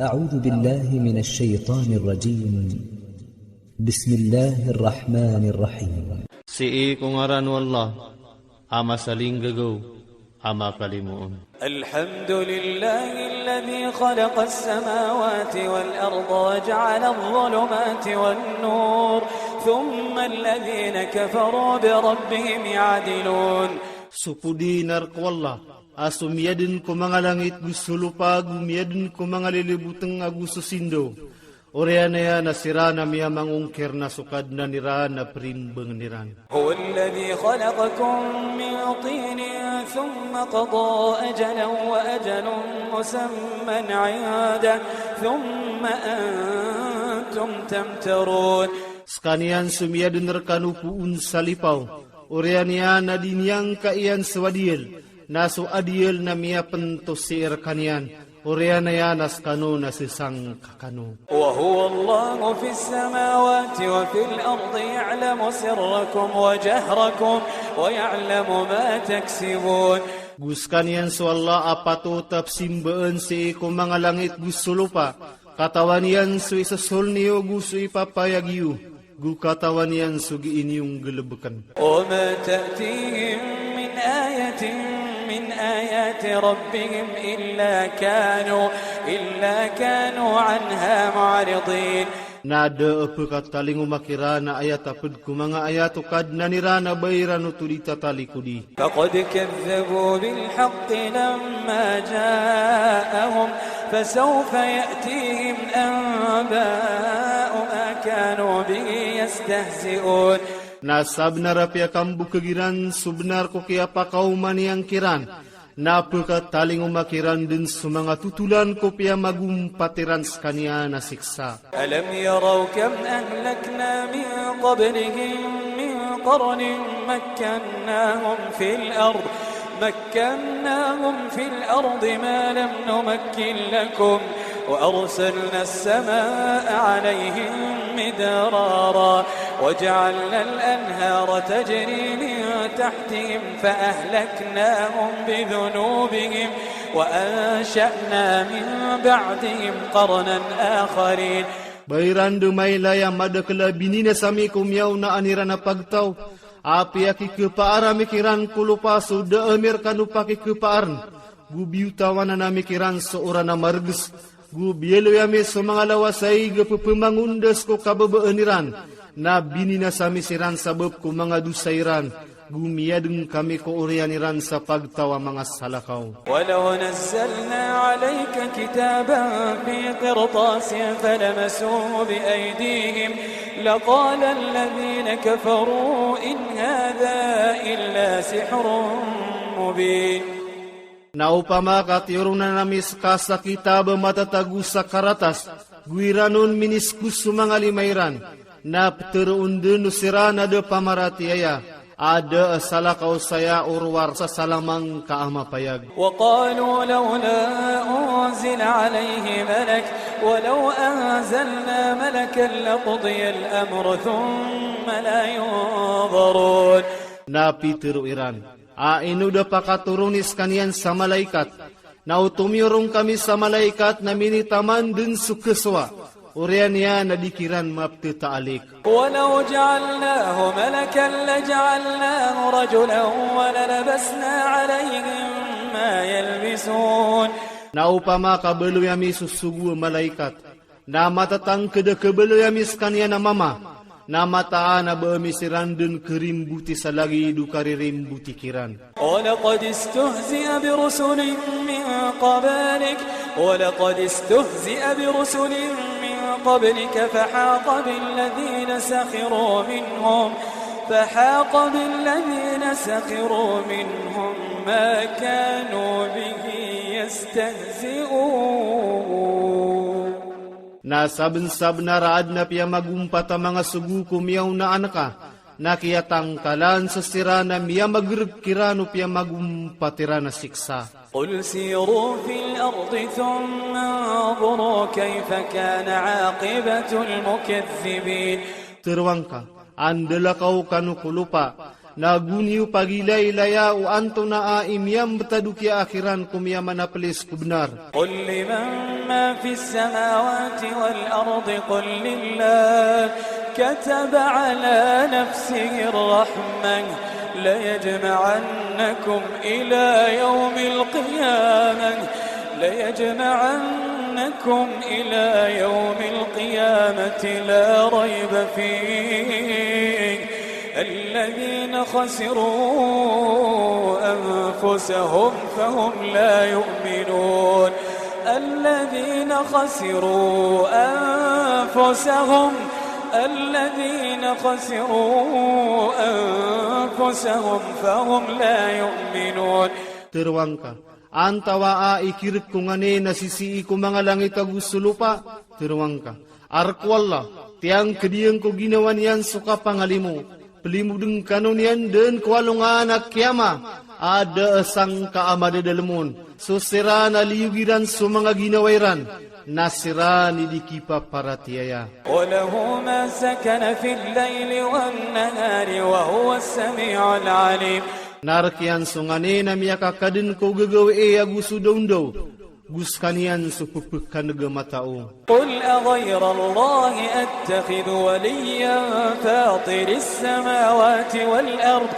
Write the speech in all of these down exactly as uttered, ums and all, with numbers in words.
أعوذ بالله من الشيطان الرجيم. بسم الله الرحمن الرحيم. Sii ko ngaran o Allah, a masalinggagaw, a makalimoon. الحمد لله الذي خلق السماوات والأرض وجعل الظلمات والنور ثم الذين كفروا بربهم يعدلون. So podi na rk o Allah, a so miyadn ko manga langit gus so lopa, gu miyadn ko manga lelebutng a gu so sindaw. Oriyan iyan a siran a miyamangongkir na so Kadnan iran a primbang iran. هو الذي خلقكم من طين ثم قضى أجلا وأجل مسمى عنده ثم أنتم تمترون. Skaniyan so miyadn rkano puun salipaw. Oriyan iyan a dii niyangka iyan so adiyel. Na so adiyel na miyapentos sii rkaniyan. Oriyan iyan a skano na sesangka kano. وهو الله في السماوات وفي الأرض يعلم سركم وجهركم ويعلم ما تكسبون. Gu skaniyan so Allah a patot a pesimbaan sii ko manga langit gus so lopa. Katawan iyan so isosol niyo gu so ipapayag iyo. Gu katawan iyan so gii niyo nggalebeken. وما تأتيهم من آية من آيات ربهم إلا كانوا، إلا كانوا عنها معرضين. Na da a pekatalingoma kiran a ayat a ped ko manga ayat o Kadnan iran a ba iran oto di tatalikodi. فقد كذبوا بالحق لما جاءهم فسوف يأتيهم أنباء ما كانوا به يستهزئون. Na sabenar a piyakambukeg iran so benar ko kiyapakaoma niyangkiran. Na pekatalingoma kiran den so manga tutulan ko piyamagumpat iran skaniyan a siksa. ألم يروا كم أهلكنا من قبلهم من قرن مكناهم في الأرض، مكناهم في الأرض ما لم نمكن لكم، وأرسلنا السماء عليهم مدرارا، وجعلنا الأنهار تجري من تحتهم فأهلكناهم بذنوبهم وأنشأنا من بعدهم قرنا آخرين. Ba iran de mailaya madakl a binina sami ko miyawnaan iran a pagtaw. A piyakikepaar ami kiran ko lopa so da ami rkano pakikepaarn. Gu biyutawanan ami kiran so oran a margs. Gu biyaloy ami so manga lawas a ig a pepemangundas ko kababaan iran. Na binina sami siran sabap ko manga dosa iran. Gu miyadeng kami ko oriyan iran sa pagtaw a manga salakaw. ولو نزلنا عليك كتابا في قرطاس فلمسوه بأيديهم لقال الذين كفروا إن هذا إلا سحر مبين. Na opama ka tiyorona nami ska sa kitab matata gu sa karatas, gu iranon miniskus so manga lima iran, na pteroon den o siran a da pamaratiyaya, a da salakaw saya o rowar sa salamangka a mapayag. وقالوا لولا أنزل عليه ملك ولو أنزلنا ملكا لقضي الأمر ثم لا ينظرون. Na pitero iran. A ino da pakatoroni skaniyan sa malaikat. Na o tomiyorong kami sa malaikat na minitaman den so kesowa. Oriyan iyan a di kiran mapteta'alik. ولو جعلناه ملكا لجعلناه رجلا وللبسنا عليهم ما يلبسون. Na opama ka baloy ami so sogo a malaikat. Na matatangked a kebaloy ami skaniyan a mama. Na mataan a ba ami siran den kerimbuti sa lagid o karirimbutikiran. ولقد استهزئ برسل من قبلك، ولقد استهزئ برسل من قبلك فحاق بالذين سخروا منهم، فحاق بالذين سخروا منهم ما كانوا به يستهزئون. Na saben-sabenar a aden a piyamagumpat a manga sogo ko miyawnaan ka, na kiyatangkalan sa siran a miyamagreg kiran o piyamagumpat iran a siksa. قل سيروا في الأرض ثم انظروا كيف كان عاقبة المكذبين. Teroang ka, andalakaw kano ko lopa, Na guniu pagilailaya o antonaa i miyambtad o kiyaakhiran ko miyamana plis ko bnar. قل لمن ما في السماوات والأرض قل لله كتب على نفسه الرحمة ليجمعنكم إلى يوم القيامة ليجمعنكم إلى يوم القيامة لا ريب فيه الذين خسروا أنفسهم فهم لا يؤمنون الذين خسروا أنفسهم الذين خسروا أنفسهم فهم لا يؤمنون. Terwangka, antawaa i kirek ko ngane na sisii ko manga langit ago solopa? Terwangka, Arko Allah, tiang kedieng ko ginawa nian so kapangalimo, pelimudeng kano nian den ko alongan a kiyama, a da sangka a madadelmon, so siran a liyugiran so manga ginawairan, na siran i di kipaparatiaya. وله ما سكن في الليل والنهار وهو السميع العليم. Na rkian so ngane na miyakakaden ko gegaw e ago so dawndaw, go sekaniyan so pepekaneg a matao. قل أغير الله أتخذ وليا فاطر السماوات والأرض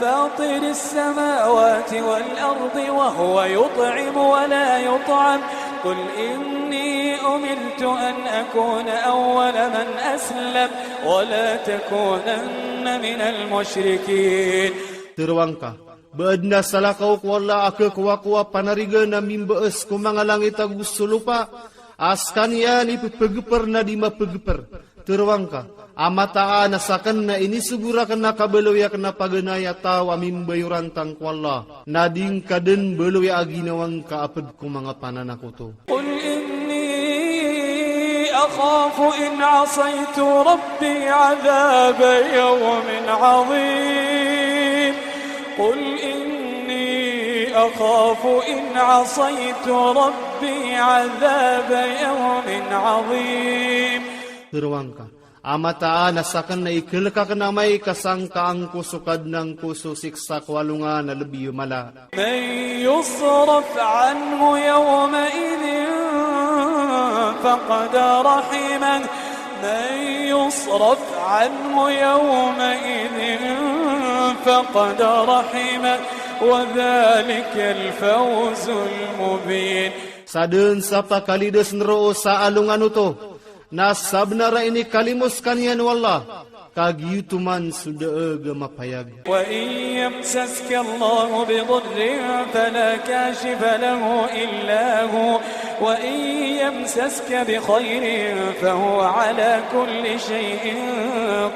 فاطر السماوات والأرض وهو يطعم ولا يطعم قل إني أمرت أن أكون أول من أسلم ولا تكونن من المشركين. Terwangka, ba'ed na salakaw ko Allah a kekowakowa panarigen a mimbe'es ko manga langit ago solopa, a sekaniyan i pepegeper na di mapegeper. Terwangka, a mataan a saken na inisogo raken a kabaloyak na paganay a taw a mimbayoran tang ko Allah, na dingkaden baloya a ginawangka a ped ko manga pananakoto. قل إني أخاف إن عصيت ربي عذاب يوم عظيم. قل إني أخاف إن عصيت ربي عذاب يوم عظيم. Terwangka, a mataan a saken na i kelekaken a maika sangka angkoso kaden angkoso siksa ko alongan a lebi mala. من يصرف عنه يومئذ فقد رحمه من يصرف عنه يومئذ فقد رحمه وذلك الفوز المبين. Sa den sa pakalides nero sa alongan oto, na sabnar a ini kalimo sekaniyan o Allah, ka giyutuman so de'eg a mapayag. وإن يمسسك الله بضر فلا كاشف له إلا هو وإن يمسسك بخير فهو على كل شيء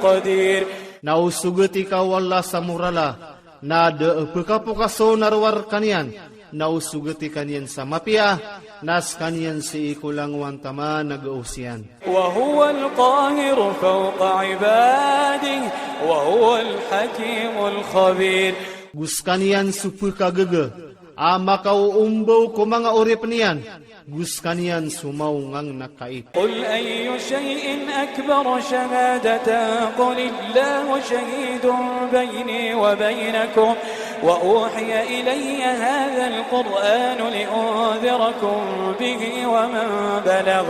قدير. Na o sogoti ka o Allah sa morala, na de'e pekapokaso na rowar kaniyan, na o sogoti kaniyan sa mapiya, na sekaniyan sii ko langowan taman a ga'osiyan. وهو القاهر فوق عباده وهو الحكيم الخبير. Go sekaniyan so pekagege, a makaoombaw ko manga oripniyan, go sekaniyan so maongang na kait. قل أي شيء أكبر شهادة قل الله شهيد بيني وبينكم وأوحي إلي هذا القرآن لأنذركم به ومن بلغ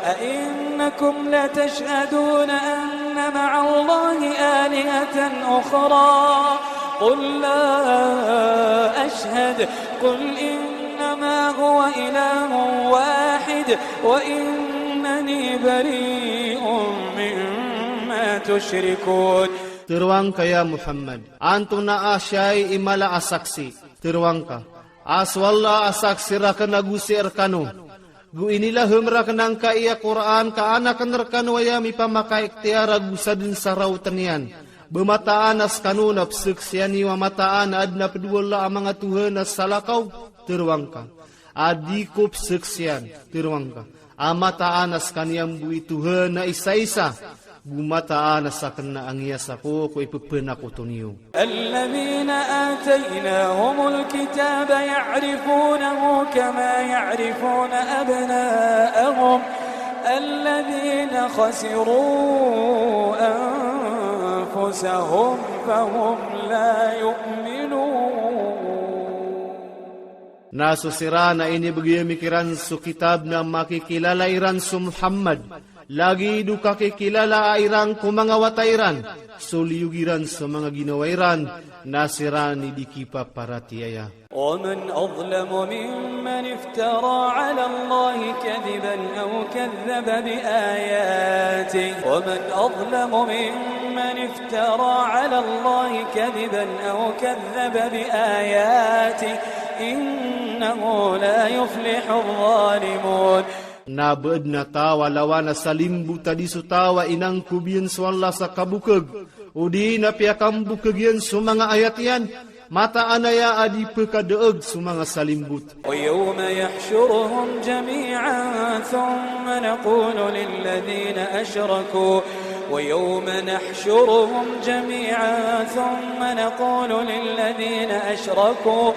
أئنكم لتشهدون أن مع الله آلهة أخرى قل لا أشهد قل إنما هو إله واحد وإنني بريء مما تشركون. Terwangka ya Muhammad, antonaa shay i mala a saksi. Terwangka, a so Allah a saksi raken ago sii rekano, go inilahem raken angkai a Qur'an ka anaken rekano aya mipamakay iktiyar ago sa den sa raw teniyan, ba mataan a sekano na peseksian iyo a mataan a aden a pedowalla a manga tohan a salakaw. Terwangka, a di ko peseksian. Terwangka, a mataan a sekaniyan bo i tohan a isaisa, go mataan a saken na angiya sako ko ipepenakoto niyo. الذين آتيناهم الكتاب يعرفونه كما يعرفون أبناءهم الذين خسروا أنفسهم أنفسهم فهم لا يؤمنون. Na so sira na inibegay mi kiran so kitab na makikilala iran so Muhammad. Lagi du kakikilala a iran ko manga wata iran. So liyug iran so manga ginawa iran. Na sira ini di kipaparatiyaya. ومن أظلم ممن افترى على الله كذبا أو كذب بآياته، ومن أظلم ممن افترى على الله كذبا أو كذب بآياته، إنه لا يفلح الظالمون. Na beed na tawa lawan na salimbut a di so tawa inangkub iyan so Allah sa kabukeg, odi na piyakambukeg iyan so manga ayat iyan, mata anaya a di pekadeeg so manga salimbut. ويوم يحشرهم جميعا ثم نقول للذين أشركوا، ويوم نحشرهم جميعا ثم نقول للذين أشركوا،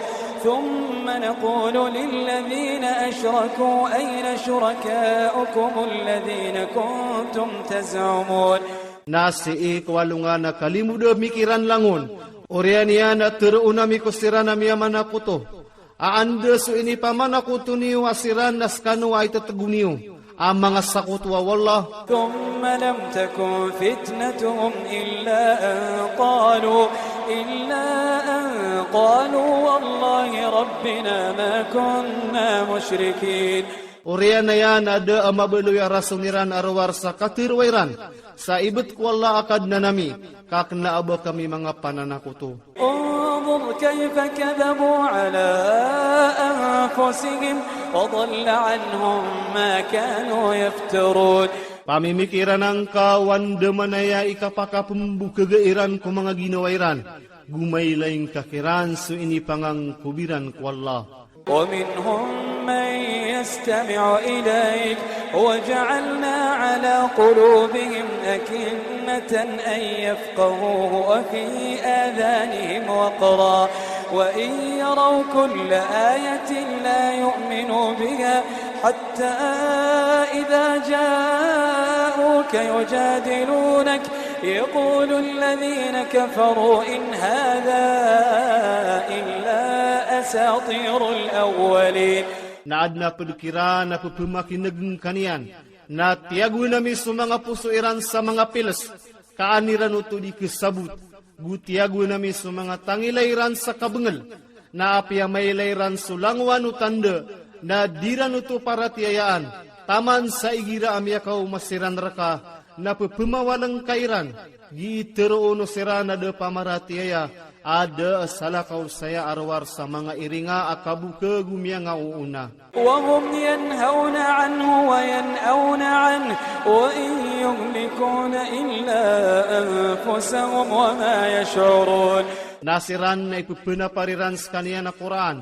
ثم نقول للذين أشركوا أين شركاؤكم الذين كنتم تزعمون. Na sii ko walungan a kalimude mi kiran langon. Oriyan iyan a teroon ami ko siran a miyamanakoto. A anda so inipamanakoto niyo a siran na sekano a itateg niyo a manga sakoto a wallah. ثم لم تكن فتنتهم إلا أن قالوا، إلا أن قالوا والله ربنا ما كنا مشركين. Oriyan iyan a da a mabaloy a rason iran a rowar sa katero iran sa ibet ko Allah a Kadnan ami, ka kena a ba kami manga pananakoto. انظر كيف كذبوا على أنفسهم وضل عنهم ما كانوا يفترون. Pamimik iran angka wan de manaya i kapakapembukege iran ko manga ginawa iran. Gumailaing ka kiran so inipangangkub iran ko Allah. ومنهم من يستمع إليك وجعلنا على قلوبهم أكنة أن يفقهوه وفي آذانهم وقرا وإن يروا كل آية لا يؤمنوا بها حتى إذا جاءوك يجادلونك يقول الذين كفروا إن هذا إلا أساطير الأولين. Na aden a pedkiran a pepemakinegen kaniyan, na tiyagoen ami so manga poso iran sa manga piles, ka an iran oto di kesabut, gu tiyagoen ami so manga tangila iran sa kabengel. Na apiya mailay iran so langowan o tanda, na di iran oto paratiyayaan, taman sa igira a miyakaoma siran raka, na pepemawalengka iran. Gii teroon o siran a da pamaratiyaya, a da salakaw saya a rowar sa manga iringa a kabukeg o miyanga o ona. وهم ينهون عنه وينأون عنه وإن يهلكون إلا أنفسهم وما يشعرون. Na siran na ipepenapar iran sekaniyan a Qur'an,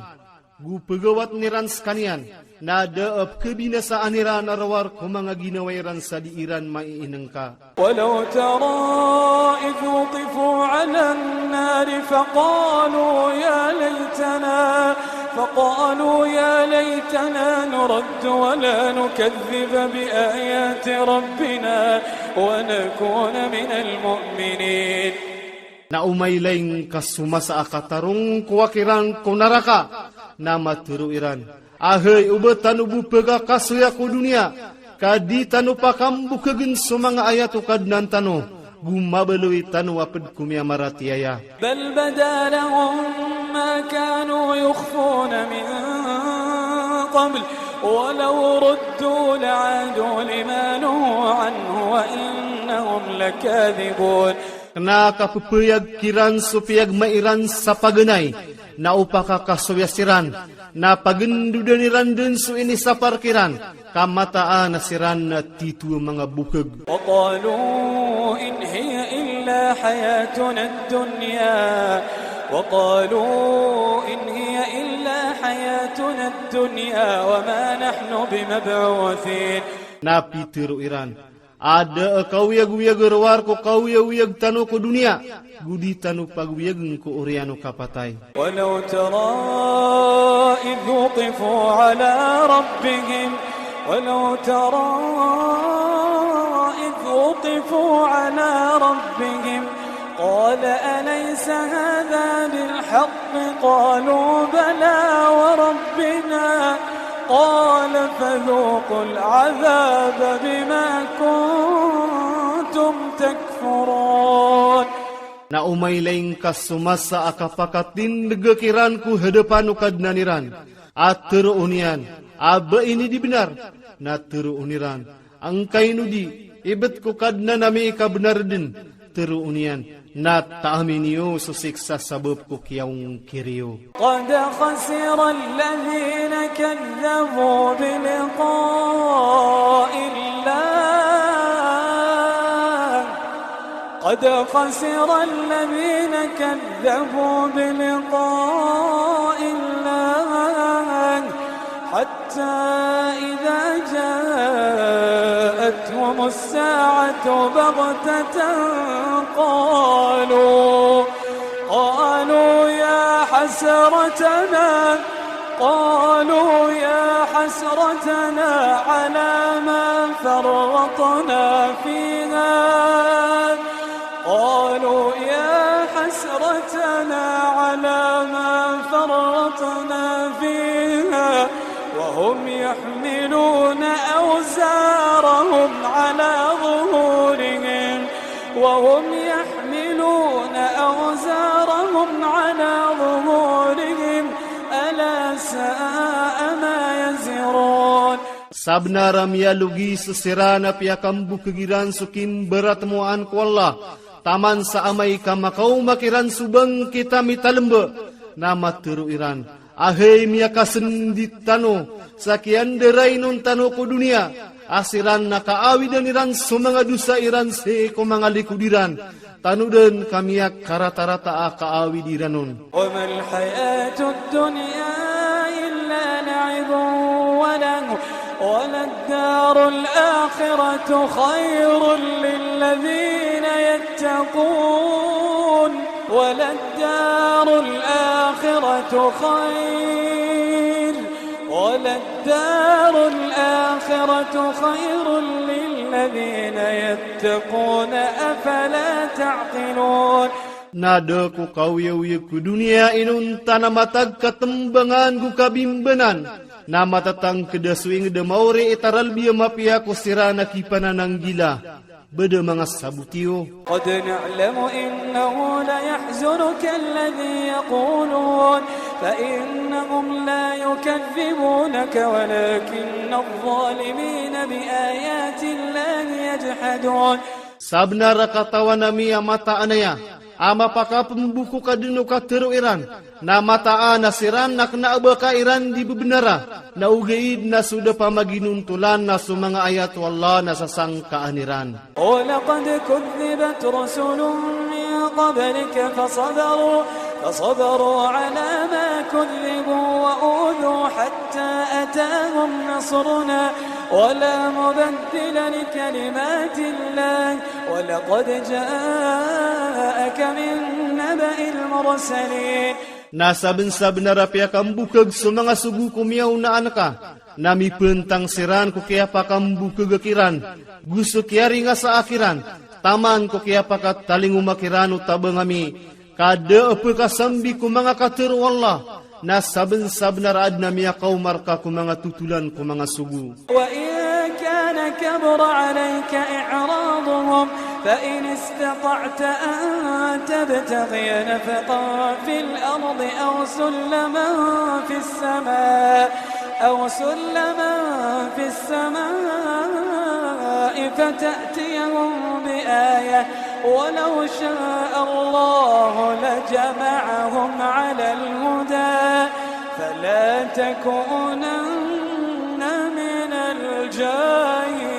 gu pegawat iran sekaniyan, na da a pekebinasaan iran a rowar ko manga ginawa iran sa di iran maiinengka. ولو ترى إذ وقفوا على النار فقالوا يا ليتنا، فقالوا يا ليتنا نرد ولا نكذب بآيات ربنا ونكون من المؤمنين. Na o mailaing ka so masa a katarong ko wakiran ko naraka, na matero iran, ahai, o ba tano bo pagakasoya ko duniya, ka di tano pakambukegen so manga ayat o Kadnan tano, gu mabaloy tano a ped ko miyamaratiyaya. بل بدا لهم ما كانوا يخفون من قبل ولو ردوا لعادوا لما نهوا عنه وإنهم لكاذبون. Kena ka pepeyag kiran so piyagmai iran sa paganay, na o pakakasoya siran, na pagenduden iran den so inisapar kiran, ka mataan a siran na tito a manga bukeg. وقالوا إن هي إلا حياتنا الدنيا، وقالوا إن هي إلا حياتنا الدنيا وما نحن بمبعوثين. Na pitero iran, a da a kauyag-uyag a rowar ko kauyag-uyag tano ko duniya, gu di tano paguyagn ko oriyan o kapatay. ولو ترى إذ وقفوا على ربهم، ولو ترى إذ وقفوا على ربهم قال أليس هذا بالحق؟ قالوا بلى وربنا. قال فذوقوا العذاب بما كنتم تكفرون. Na o mai lain ka somasa a kapakatindeg kiran ku hadapan o Kadnan iran, a teroon ian, a ba ini di benar? Na teroon iran, angkaino di, ibet ko Kadnan ami ka benar den. Teroon ian, na taamini yo so siksa sabap ko kiyaungkir yo. قد خسر الذين كذبوا بلقاء الله. قد خسر الذين كذبوا بلقاء الله حتى إذا جاءتهم الساعة بغتة قالوا، قالوا يا حسرتنا، قالوا يا حسرتنا على ما فرطنا فيها، قالوا يا حسرتنا على ما فرطنا فيها وهم يحملون أوزارهم على ظهورهم، وهم يحملون أوزارهم على ظهورهم، ألا ساء ما يزرون. Sabenar a miyalogi so siran a piyakambukeg iran so kimbaratmoan ko Allah, taman sa amay ka makaoma kiran so bangkit a mitalembe, na matero iran, Ahey miyakasendit tano, sa kiyandarainon tano ko duniya, a siran na kaawiden iran so manga dosa iran sii ko manga likod iran, tanoden ka miyakaratarata a kaawid iran on. وما الحياة الدنيا إلا لعب ولهو وللدار الآخرة خير للذين يتقون، وللدار الآخرة خير، وللدار الآخرة خير للذين يتقون، أفلا تعقلون. Na de ko kauyauye ko duniya inon tana matag katembangan ko kabimbanan, na matatangkeda so inged a maori i taralbiya mapiya ko siran a kipanananggila. Bada manga sabut iyo. قد نعلم إنه ليحزنك الذي يقولون فإنهم لا يكذبونك ولكن الظالمين بآيات الله يجحدون. Sabenar a katawan ami a mataan aya, a mapakapembukeg a deno katero iran, na mataan a siran na kena a ba ka iran di bebenara, na ogaid na so da pamaginontolan na so manga ayat o Allah na sasangkaan iran. ولقد كذبت رسل من قبلك فصبروا، فصبروا على ما كذبوا وأوذوا حتى أتاهم نصرنا ولا مبدل لكلمات الله ولقد جاءك من نبأ المرسلين. Na saben-sabenar a piyakambukeg so manga sogo ko miyaonaan ka, na mipentang siran ko kiyapakambukeg kiran, go so kiyaringasa kiran, taman ko kiyapakatalingoma kiran o tabang ami, ka da a pekasambi ko manga katero o Allah, na saben-sabenar a aden a miyakaoma rka ko manga totolan ko manga sogo. وإن كان كبر عليك إعراضهم فإن استطعت أن تبتغي نفقا في الأرض أو سلما في السماء، أو سلما في السماء فتأتيهم بآية، ولو شاء الله لجمعهم على الهدى فلا تكونن من الجاهلين.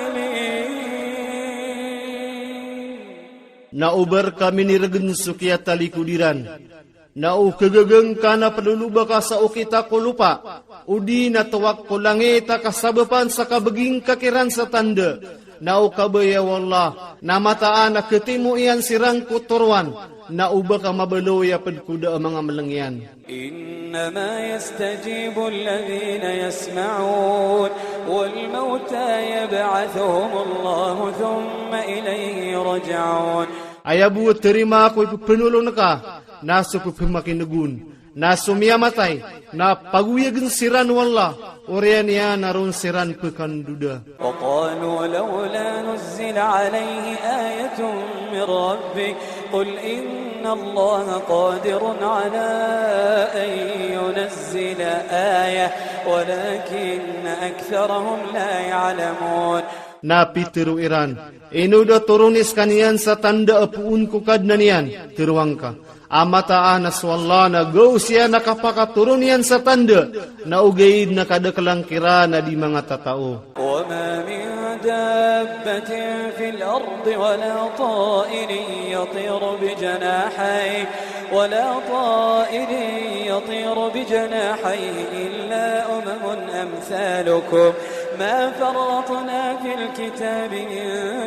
Na o barka miniregen so kiyatalikod iran, na o kegegen ka na pelulu baka sa o kita ko lupa, odi na tawak ko langit a kasabapan sa kabeging ka kiran sa tanda, na o kabaya o Allah, na mataan a ketimo iyan siran ko toroan, na o baka mabaloy a pedkoda a manga maleng iyan. إنما يستجيب الذين يسمعون والموتى يبعثهم الله ثم إليه يرجعون. Aya bo terima ko i pepenolon ka, na so pepemakingun, na so miyamatay, na pagoyagen siran o Allah, oriyan iyan na ron siran pekanduda. وقالوا لولا نزل عليه آية من ربه قل إن الله قادر على أن ينزل آية ولكن أكثرهم لا يعلمون. Na pitero iran, ino da turuni sekaniyan sa tanda apoon ko Kadnan iyan, tero angka. A mata'a na so Allah na gawsiya na kapakaturun iyan sa tanda, na ogaid na kada kelang kira na di manga tatao. وما من دابة في الأرض ولا طائر يطير بجناحيه، ولا طائر يطير بجناحيه إلا أمم أمثالكم ما فرطنا في الكتاب من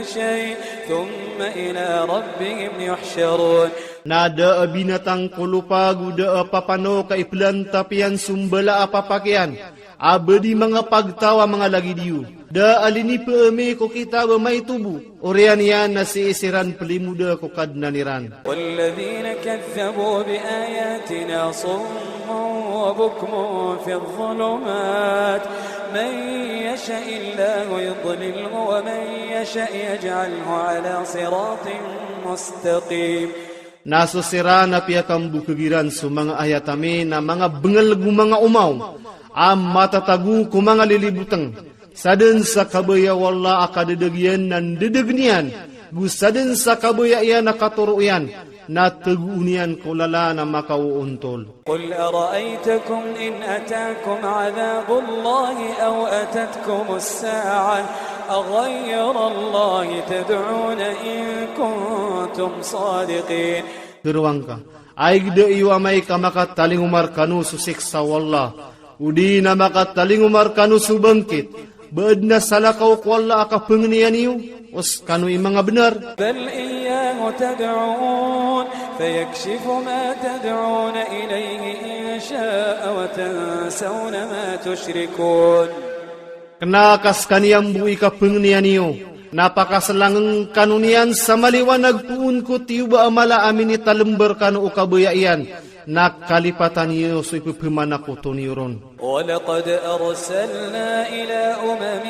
شيء ثم إلى ربهم يحشرون. Na da a binatang ko lopa gu da a papano ka i pelan tapi iyan sumbala a papakiyan, a bedi manga pagtaw a manga lagid iyo. Da a linipeemi ko kitab a maito bo, oriyan iyan na sii siran pelimuda ko Kadnan iran. والذين كذبوا بآياتنا صم وبكم في الظلمات من يشأ الله يضلله ومن يشأ يجعله على صراط مستقيم. Na so siran a piyakambukugi iran so manga ayat ami na manga bengal gu manga omaw, a matatago ko manga lilibutang. Saden sa kabaya o Allah a kadedeg iyan na dedeg niyan, gu saden sa kabaya iyan a katoro iyan, na tegoon iyan ko lalan a makaontol. قل أرأيتكم إن أتاكم عذاب الله أو أتتكم الساعة أغير الله تدعون إن كنتم صادقين. Tero angka, aig da iyo amay ka makatalingomar kanu so siksa o Allah, odi na makatalingomar kanu so bangkit, ba'ed na salakaw ko Allah a kapengnian iyo, os kanu i manga benar. بل إياه تدعون فيكشف ما تدعون إليه إن شاء وتنسون ما تشركون. Kena ka sekaniyan bo i kapengnian iyo, na pakaselangeng kanu niyan sa maliwanag poon ko tiyoba a mala a minitalember kanu o kabaya iyan, na kalipatan iyo so i pepemanakoton iyo ron. ولقد أرسلنا إلى أمم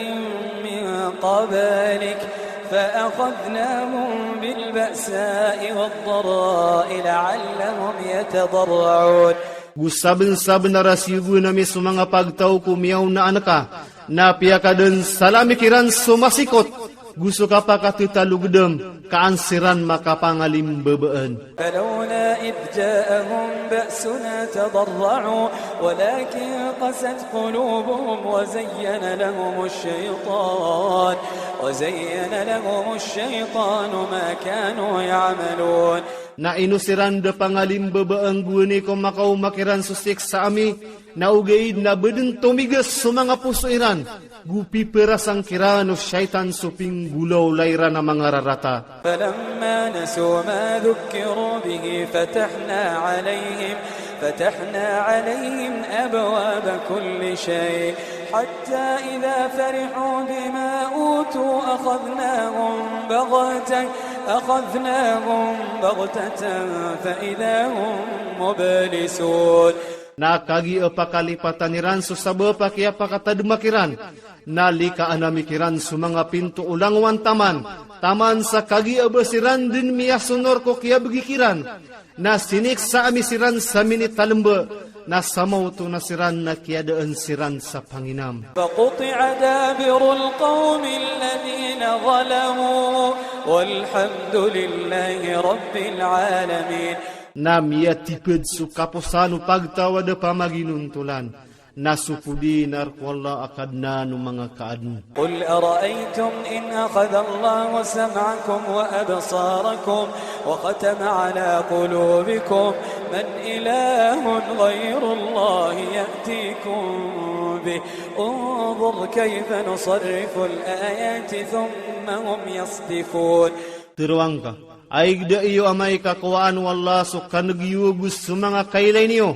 من قبلك فأخذناهم بالبأساء والضراء لعلهم يتضرعون. Gu saben-saben a rasiyogun ami so manga pagtaw ko miyaona an ka, na piyakaden sala ami kiran so masikot, gu so kapakatetalogedem, ka an siran makapangalimbebeen. فلولا إذ جاءهم بأسنا تضرعوا ولكن قست قلوبهم وزين لهم الشيطان، وزين لهم الشيطان ما كانوا يعملون. Na ino siran da pangalimbebeen gueni ko makaoma kiran so siksa ami, na ogaid na beden tomigas so manga poso iran, gu piperasang kiran o shaytan so pinggolaola iran a manga rarata. فلما نسوا ما ذكروا به فتحنا عليهم، فتحنا عليهم أبواب كل شيء حتى إذا فرحوا بما أوتوا أخذناهم بغتة، أخذناهم بغتة فإذا هم مبلسون. Na kagiya pakalipatan iran so sabap a kiyapakatademak iran, na likaan ami kiran so manga pinto o langowan taman, taman sa kagiya ba siran den miyasonor ko kiyabegi kiran, na siniksa ami siran sa minitalembe, na samaoto na siran na kiyadaan siran sa panginam. فقطع دابر القوم الذين ظلموا والحمد لله رب العالمين. Na miyatiped so kaposan o pagtaw a da pamaginontolan, na so podi na rk o Allah a Kadnan o manga kaaden. قل أرأيتم إن أخذ الله سمعكم وأبصاركم وختم على قلوبكم من إله غير الله يأتيكم به انظر كيف نصرف الآيات ثم هم يصدفون. Tero angka, aig da iyo amay ka kowaan o Allah so kaneg iyo gu so manga kaylay niyo,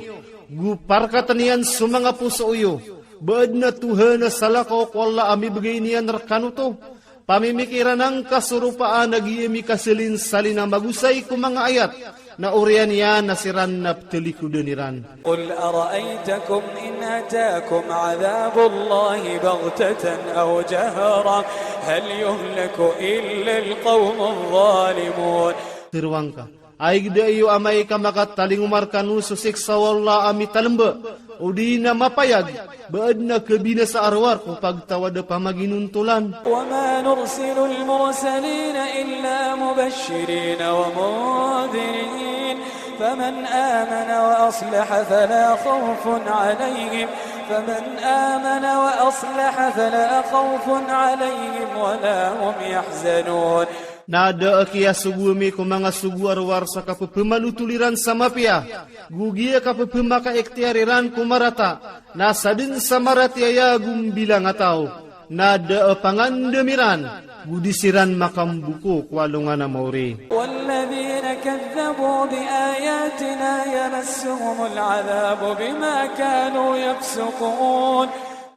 gu parkatan iyan so manga poso iyo, ba'ed na tuha na salakaw ko Allah a mibegay niyan rkano to, Pamimikiran angka so ropaan a giya mi kasalin salin a magusay ko manga ayat, na oriyan iyan na siran na ptalikodan iran. قل أرأيتكم إن أتاكم عذاب الله بغتة أو جهرة هل يهلك إلا القوم الظالمون. Tero angka, ai geda iyo amay ka makatalingoma rekano so siksa o Allah a mitalamba, o di na mapayag, ba adn a kabinasa a rowar ko pagtawad a pamaginuntolan. وما نرسل المرسلين إلا مبشرين ومنذرين فمن آمن وأصلح فلا خوف عليهم، فمن آمن وأصلح فلا خوف عليهم ولا هم يحزنون. Na da a kiyasogo ami ko manga sogo a rowar sa kapepemanothol iran sa mapiya, go giya kapepemakaektiyar iran ko marata, na sadn sa maratiya ya go mbilang a taw. Na da a pangandam iran, go di siran makambuko ko alongan a maori. والذين كذبوا بآياتنا يمسهم العذاب بما كانوا يفسقون.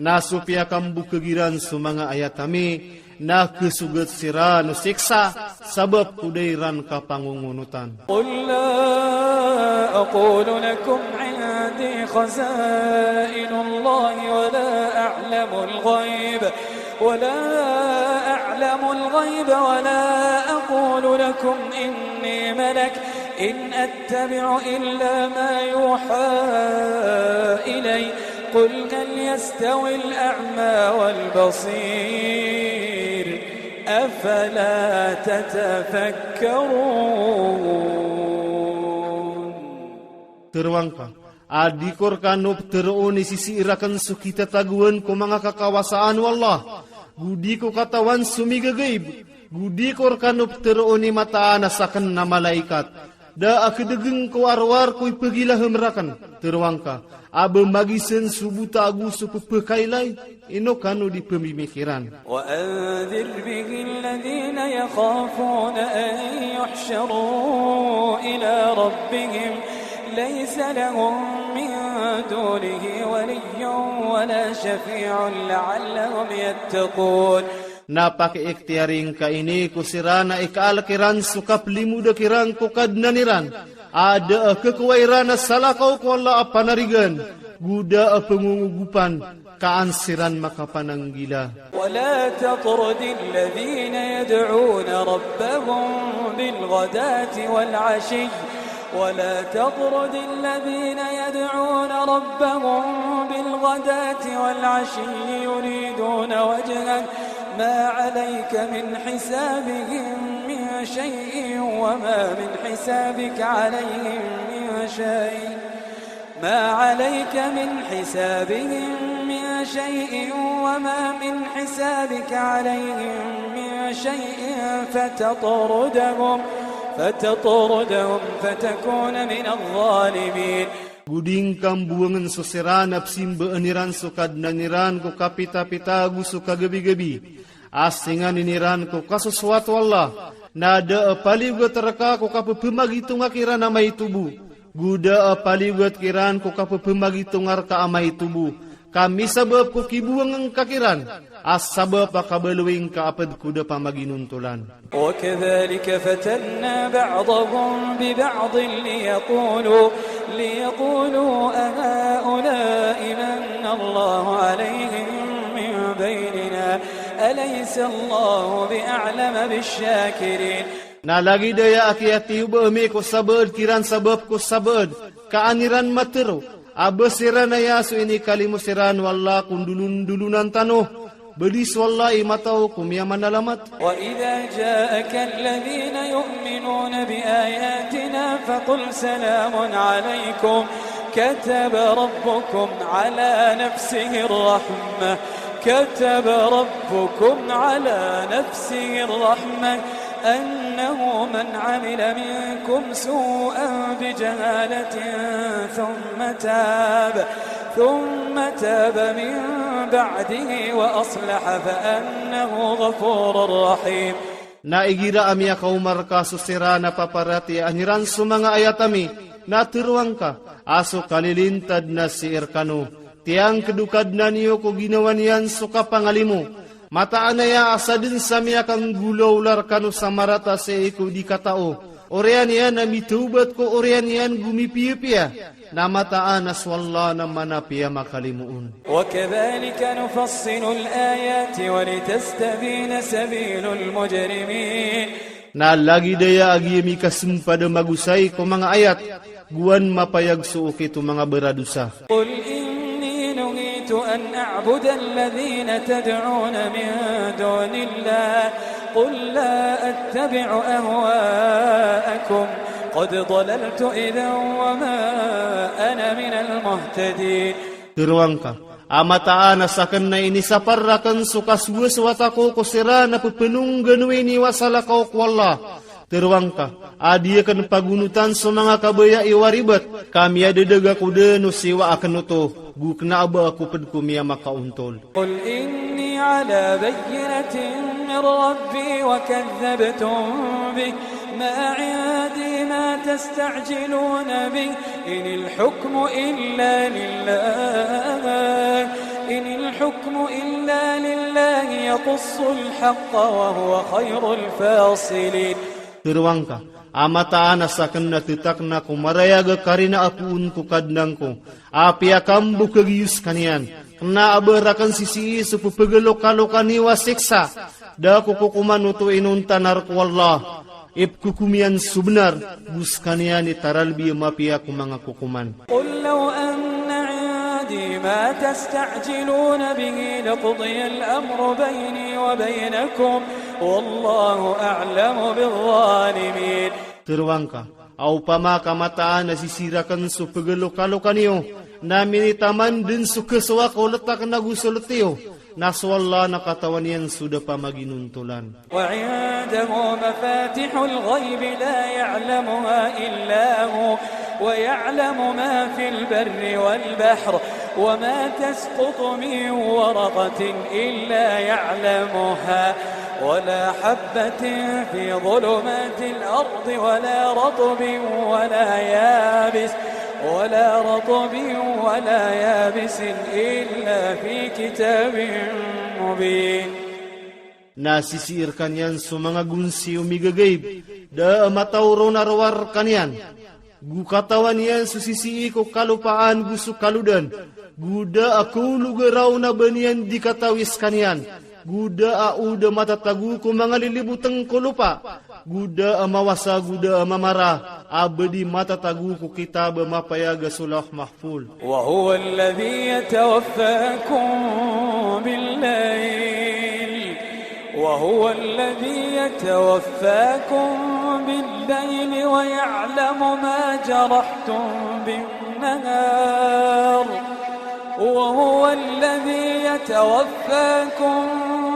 Na so piyakambukag iran so manga ayat ami, na kesogat siran o siksa, sabap ko da iran kapangongonotan. قل لا أقول لكم عندي خزائن الله ولا أعلم الغيب، ولا أعلم الغيب ولا أقول لكم إني ملك، إن أتبع إلا ما يوحى إلي، قل هل يستوي الأعمى والبصير أفلا تتفكرون. Tero angka, a di ko rekano pteroon i sisiir raken so kitatagoan ko manga kakawasaan o Allah, go di ko katawan so migagaib, go di ko rekano pteroon i mataan a saken a malaikat, da a kedegen ko a rowar ko i pegilahem raken. Tero angka, a ba magisan so bota ago so pepekaylay, ino kano di pemimikiran. وأنذر به الذين يخافون أن يحشروا إلى ربهم ليس لهم من دونه ولي ولا شفيع لعلهم يتقون. Na pakaektiyari ngka ini ko siran a ikaalek iran so kaplimod kiran ko Kadnan iran, a da a kekowai ran a salakaw ko Allah a panarigan, go da a pengongogopan, ka an siran makapananggila. ولا تطرد الذين يدعون ربهم بالغداة والعشي، ولا تطرد الذين يدعون ربهم بالغداة والعشي يريدون وجهه، ما عليك من حسابهم من شيء وما من حسابك عليهم من شيء، ما عليك من حسابهم من شيء وما من حسابك عليهم من شيء فتطردهم، فتطردهم فتكون من الظالمين. Go di ngka mbuangen so siran a pesimbaan iran so Kadnan iran ko kapitapita ago so kagabigabi. A singanin iran ko kasosoat o Allah, na da a paliugat rka ko kapepemagitonga kiran a maitobo, go da a paliugat kiran ko kapepemagitonga rka a maitobo, ka misabap ko kibuangen ka kiran, a sabap a kabaloy ngka a pedkod a pamaginontolan. وكذلك فتنا بعضهم ببعض ليقولوا، ليقولوا أهؤلاء من الله عليهم من بيننا أليس الله بأعلم بالشاكرين. Na lagid aya a kiyatiyoba ami ko sabaad kiran sabap ko sabaad, ka an iran matero, a ba siran aya so inikalimo siran o Allah ko ndulondolonan tano, badi so Allah i mataw ko miyamanalamat. وإذا جاءك الذين يؤمنون بآياتنا فقل سلام عليكم كتب ربكم على نفسه الرحمة، كتب ربكم على نفسه الرحمة أنه من عمل منكم سوءا بجهالة ثم تاب، ثم تاب من بعده وأصلح فأنه غفور رحيم. Na igira ami a kaoma rka so siran a paparatiya an iran so manga ayat ami, na tero angka, a so kalilintad na siir kano, tiyangked o Kadnan iyo ko ginawa niyan so kapangalimo, Mataan aya asa dun sa miyakanggulo ular kano sa marata sii ko dikatao. Oriyan iyan na mitawbat ko oriyan iyan gu mipiyapiya. Na mataan a so Allah na mana piya makalimoon. وكذلك نفصل الآيات ولتستبين سبيل المجرمين. Na lagid aya a giya mikasumpa da magusai ko manga ayat, guan mapayag so okit o manga baradusa. قل إني نهيت أن أعبد الذين تدعون من دون الله، قل لا أتبع أهواءكم، قد ضللت إذا وما أنا من المهتدين. Teruwangka, a mataan a saken na inisapar raken so kasuwa-suwa tako ko sira na pepenung ganui ni wasala kao ko Allah. Teruwangka, a diyaken pagunutan so manga kabaya i waribet, ka miyadedeg ako den o siwa aken oto, gu kena aba ako ped ko miya makauntol. قل إني على بينة من ربي وكذبتم به، ما عندي ما تستعجلون به، إن الحكم إلا لله، إن الحكم إلا لله يقص الحق وهو خير الفاصلين. Teruwangka, a mataan a saken na tetakna ko maraya ga karina apuun ko Kadnan ko, a piyakam buka giyus kaniyan. Kena aba raken sisii so pepegaloka-loka ni wa siksa. Da ko kokoman oto inonta narko Allah. Ipekukum iyan so benar, gu sekaniyan i taralbi mapiya ko manga kokoman. قل لو أن عندي ما تستعجلون به لقضي الأمر بيني وبينكم والله أعلم بالظالمين. Teruwangka, a upama ka mataan a sisii raken so pegaloka-loka niyo, na minitaman den so kesowa ko letak na gu so letiyo, na so Allah na katawan iyan so da pamaginuntolan. وعنده مفاتح الغيب لا يعلمها إلا هو ويعلم ما في البر والبحر وما تسقط من ورقة إلا يعلمها ولا حبة في ظلمات الأرض ولا رطب ولا يابس ولا رطب ولا يابس إلا في كتاب مبين. Na sisii rekaniyan so manga gunsi o migagayb, da a matao ro na roa rekaniyan. Gu katawan iyan so sisii ko kalupaan gu so kaludan. Gu da a koulugaraw na beniyan dikatawi sekaniyan. Gu da a uda matatagu ko manga lilibuteng ko lupa. Gu da a mawasa, gu da a mamara. A bedi matatagu ko kitab mapayag so Lawh Mahfuz. وهو الذي يتوفاكم بالليل، وهو الذي يتوفاكم بالليل ويعلم ما جرحتم بالنهار، وهو الذي يتوفاكم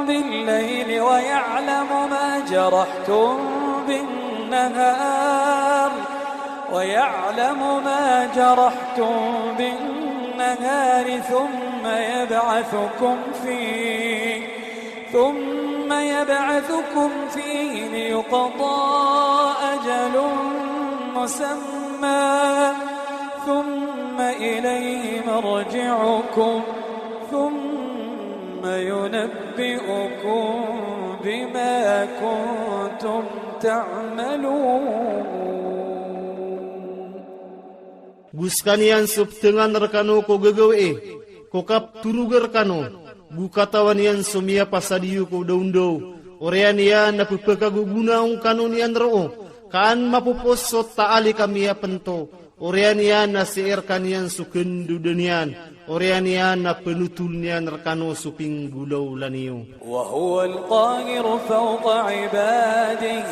بالليل ويعلم ما جرحتم بالنهار، ويعلم ما جرحتم بالنهار ثم يبعثكم فيه، ثم يبعثكم فيه ليقضى أجل مسمى، ثم إليه مرجعكم، ثم ينبئكم بما كنتم تعملون. Gu sekaniyan so petengan rekano ko gagawe, ko kapturuga rekano, gu katawan iyan so miyapasadiyo ko dawndaw, oriyan iyan na pepekaguguna ung kano niyan roo, kaan mapopos so taali ka miyapento, oriyan iyan na sii rekaniyan so kenduda niyan, oriyan iyan na penutul niyan rekano so pinggulaw laniyo. وهو القاهر فوق عباده،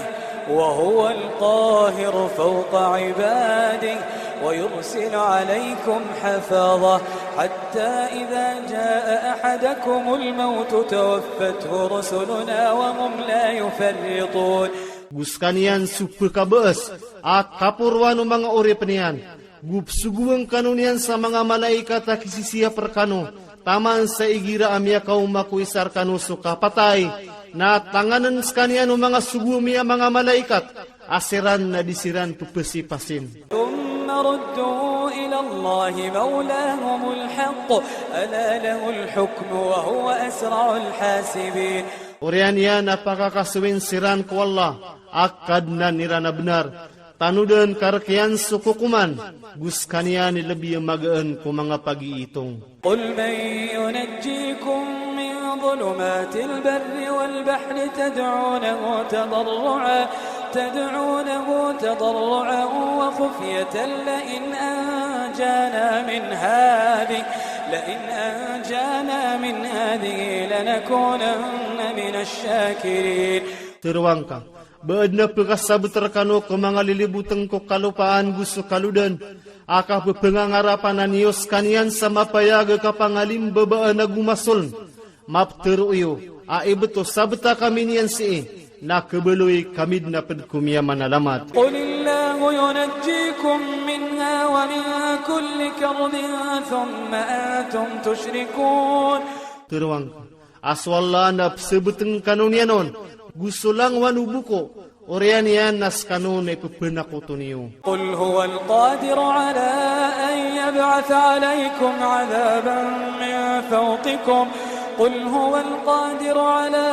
وهو القاهر فوق عباده، ويرسل عليكم حفظة، حتى إذا جاء أحدكم الموت توفته رسلنا وهم لا يفرطون. Gu sekaniyan so pekabees, a kaporwan o manga orip niyan, gu pesuguweng kano niyan sa manga malaikat a kisisiya rekano, taman sa igira a miyakaoma ko isa rekano so kapatay, na tanganen sekaniyan o manga suguw miya manga malaikat, a siran na di siran pepesipasin. ثم ردوا إلى الله مولاهم الحق ألا له الحكم وهو أسرع الحاسبين. Oriyan iyan apakakasuwen siran ko Allah, a Kadnan iran a bnar. Tanoden karekean so kokoman, gu sekaniyan i lebi magaan ko manga pagiitung. قل من ينجيكم من ظلمات البر والبحر تدعونه تضرعا، تدعونه تضرعا وخفية لئن أنجانا من هذه، لئن أنجانا من هذه لنكونن من الشاكرين. Teruwang ka, be'ed na pekasabeter kano ko manga lilibuteng ko kalupaan gu so kaluden, a kapepengangarapan aniyo sekaniyan sa mapayag ka pangalimbabaan a gu masoln. Maptero iyo, a ibeto sabeta kami niyan sii, na kebeloi kami dna ped ko miyaman a lamat. قل الله ينجيكم منها ومن كل كرب ثم أنتم تشركون. Teruwang ka, a so Allah na pesebeteng kano niyan on gu so langwan o buko, oriyan iyan na sekano na ipepenakoton iyo. قل هو القادر على أن يبعث عليكم عذابا من فوقكم، قل هو القادر على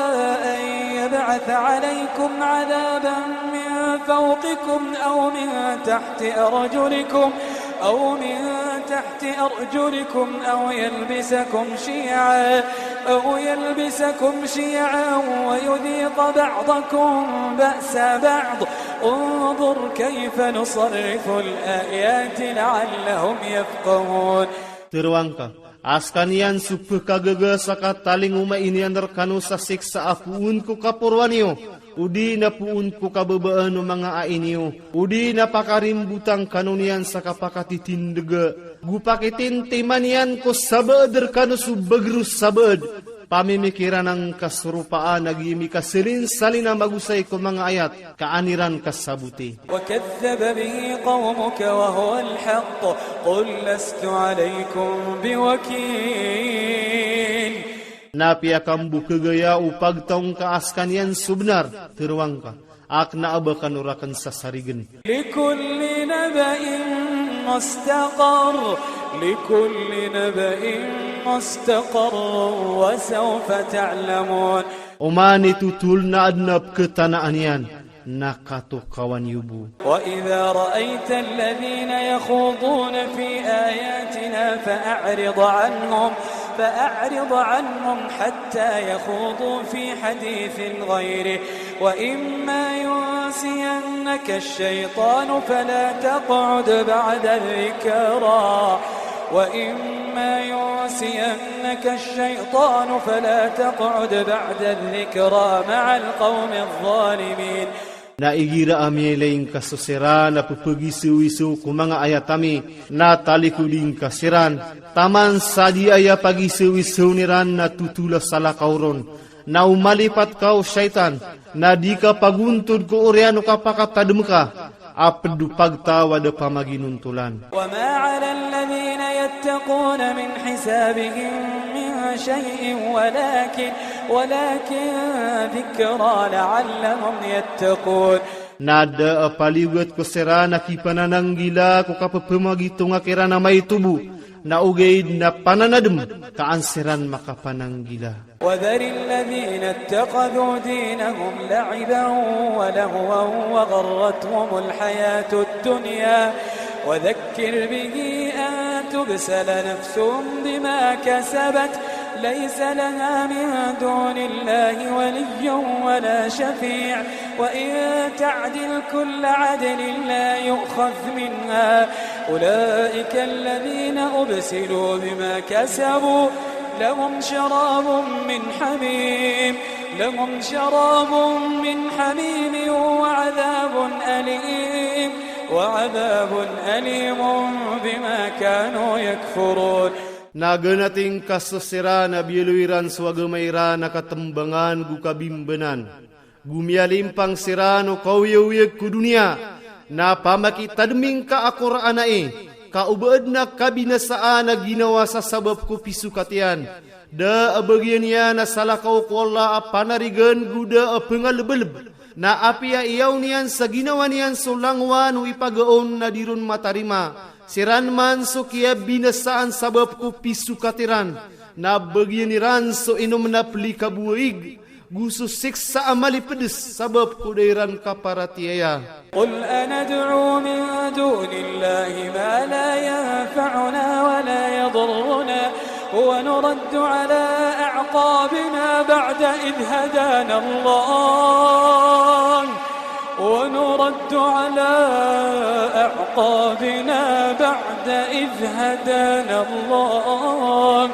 أن يبعث عليكم عذابا من فوقكم أو من تحت أرجلكم، أو من تحت أرجلكم أو يلبسكم شيعا، أو يلبسكم شيعا ويذيق بعضكم بأس بعض، انظر كيف نصرف الآيات لعلهم يفقهون. Teruwang ka, a sekaniyan so pekagaga sa katalingoma iniyan rekano sa siksa a poon ko kaporwan iyo, odi na poon ko kabebaan o manga ai niyo, odi na pakarimbutang kano niyan sa kapakatitindege, gu pakitintiman iyan ko sabeed rekano so beger o sabeed, pamimikiran angka so ropaan a giyami kaselin salin a magosay ko manga ayat, ka an iran kasabote. وكذب به قومك وهو الحق قل لست عليكم بوكيل. Na piyakambukegaya o pagtaw angka a sekaniyan so bnar, teruwang ka, ak na abe kano raken sasarigen. لكل نبإ مستقر، لكل نبإ مستقر وسوف تعلمون. Oman i tutol na aden a peketanaan iyan, na katokawan iyo bo. وإذا رأيت الذين يخوضون في آياتنا فأعرض عنهم، فأعرض عنهم حتى يخوضوا في حديث غيره، وإما ينسينك الشيطان فلا تقعد بعد الذكرى، وإما ينسينك الشيطان فلا تقعد بعد الذكرى مع القوم الظالمين. Na igira ami leng ka so siran a pepegisewisew ko manga ayat ami, na talikuding ka siran, taman sa di aya pagisewisew niran na tutol a salakaw ron, na o malipat ka o shaytan, na di ka paguntod ko oriyan o kapakatadem ka, a ped o pagtaw a da pamaginontolan. وما على الذين يتقون من حسابهم من شيء ولكن، ولكن ذكرى لعلهم يتقون. Na da a paliugat ko siran a kipanananggila ko kapepemagitonga kiran a maito bo, na ogaid na pananadem ka an siran makapananggila. وذر الذين اتخذوا دينهم لعبا ولهوا وغرتهم الحياة الدنيا وذكر به أن تبسل نفس بما كسبت ليس لها من دون الله ولي ولا شفيع وإن تعدل كل عدل لا يؤخذ منها أولئك الذين أبسلوا بما كسبوا لهم شراب من حميم، لهم شراب من حميم وعذاب أليم، وعذاب أليم بما كانوا يكفرون. Na ganating ka so siran a biyaloy iran so agama iran a katembangan go kabimbanan. Go miyalimpang siran o kaoyaoyag ko duniya, na pamakitademing ka a Qur'an ai, ka o baed na kabinasaan a ginawa sa sabap ko pisokat iyan. Da a bagian iyan a salakaw ko Allah a panarigan go da a pengalebleb. Na apiya iyaw niyan sa ginawa niyan so langwan o ipagaon na di ron matarima. Siran man so kiyabinasaan sabap ko pisukatiran. Na bagian iran so inom na plikabuig. Gu so siksa a malipedes sabap ko da iran kaparatiyaya. قل أندعو من دون الله ما لا ينفعنا ولا يضرنا ونرد على أعقابنا بعد إذ هدانا الله ونرد على أعقابنا بعد إذ هدانا الله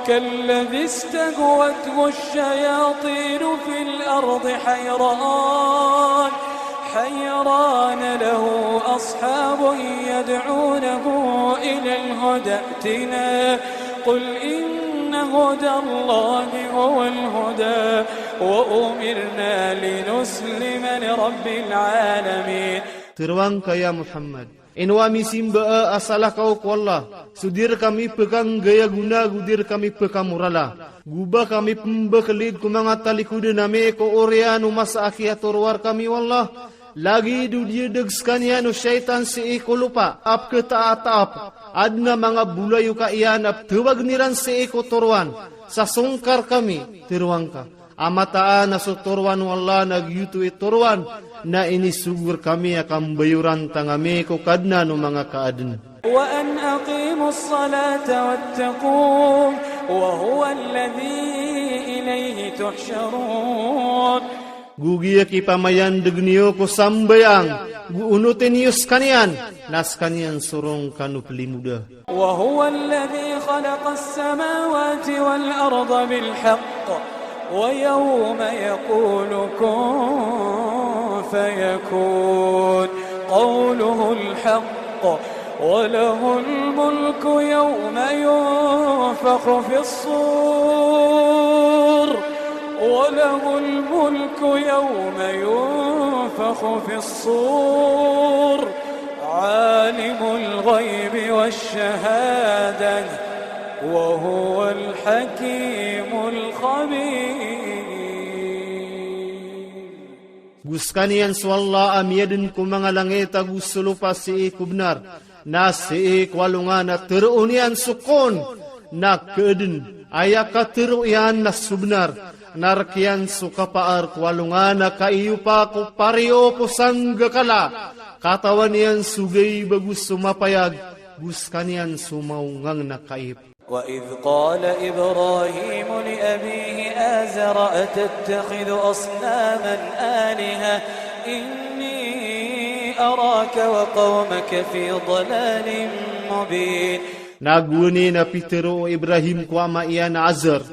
كالذي استهوته الشياطين في الأرض حيران حيران له أصحاب يدعونه إلى الهدى ائتنا قل إن هدى الله هو الهدى وأمرنا لنسلم لرب العالمين. Teruwang ka ya Muhammad. Ino ami simba a salah kau ko Allah. Sudir kami pekang gaya guna gudir kami pekang murala. Guba kami pembekelid ko manga talikuda nami ko orean o masa aki ator war kami wallah. Lagi du dia deg sekaniyan o syaitan si iko lupa. Ap ke taat ap. Adna manga bulayu ka iyan ap tewag niran si iko torwan. Sa songkar kami teruwang ka. Amataan a so torwan o Allah na giyutu e torwan, na ini sugur kami a kambayuran tang ami ko kadna no manga kaaden. وأن أقيموا الصلاة واتقوه وهو الذي إليه تحشرون. Gu giya ki pamayan deg niyo ko sambayang, gu unute niyo sekaniyan, na sekaniyan sorong kanu pelimuda. وهو الذي خلق السماوات والأرض بالحق ويوم يقول كن فيكون قوله الحق وله الملك يوم ينفخ في الصور وله الملك يوم ينفخ في الصور عالم الغيب والشهادة وهو الحكيم الخبير. Gu sekaniyan so Allah a miyaden ko manga langit a gu solupa si i ko benar. Na si i ko alongan a teroon iyan so kon. Na keeden aya katero iyan na so benar. Na rek iyan so kapaar ko alongan a kaiyupa ko pariyo po sanggakala. Katawan iyan so gay bagus so mapayag. Gu sekaniyan so maungang na kaib. وإذ قال إبراهيم لأبيه آزر أتتخذ أصناما آلهة إني أراك وقومك في ضلال مبين. Na gu ni na pitero o Ibrahim ko ama iyan Azar.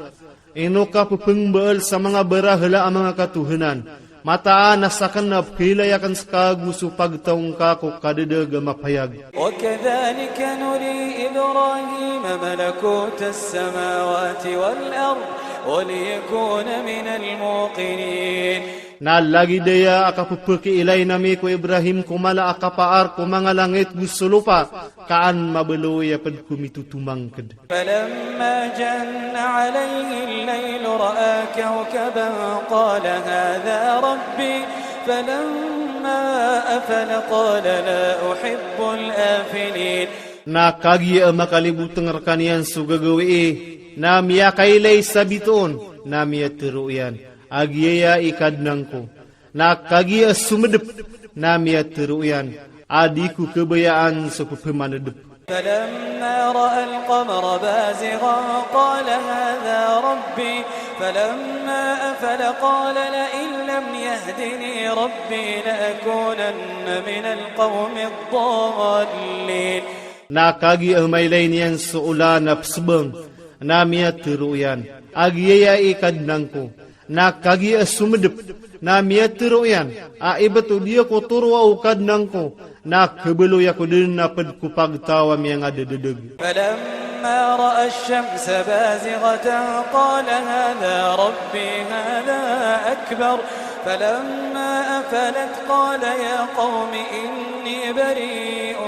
Ino ka pepengbaal sa manga barahala a manga katuhanan. Mataan a saken a pekailayaken seka gu so pagtaw ngka ko kadedeg a mapayag. وكذلك نري إبراهيم ملكوت السماوات والأرض وليكون من الموقنين. Na lagi daya a kapepekailai nami ko Ibrahim ko mala a kapaar ko manga langit gu solupa, kaan mabaloy a ped ko mitutumangked. فلما جن عليه الليل رأى كوكبا قال هذا ربي فلما أفل قال لا أحب الآفلين. Na kagiya a makalibuteng rekan iyan so gagawii, na miyakailay sa bitoon, na miyatero iyan. Agiya i Kadnan ko. Na kagiya a sumedep, na miyatero iyan. A di ko kabayaan so pepemanedep. فلما رأى القمر بازغا قال هذا ربي فلما أفل قال لئن لم يهدني ربي لأكونن من القوم الضالين. Na kagiya a mailay niyan so olan a pesebeng, na miyatero iyan. Agiya i Kadnan ko. Na kagiya a sumedep, na miyatero iyan. A ibeto diya ko toroa o Kadnan ko. Na kabaloy ako den a ped ko pagtaw a miyangadededeg. فلما رأى الشمس بازغة قال هذا ربي هذا أكبر فلما أفلت قال يا قوم إني بريء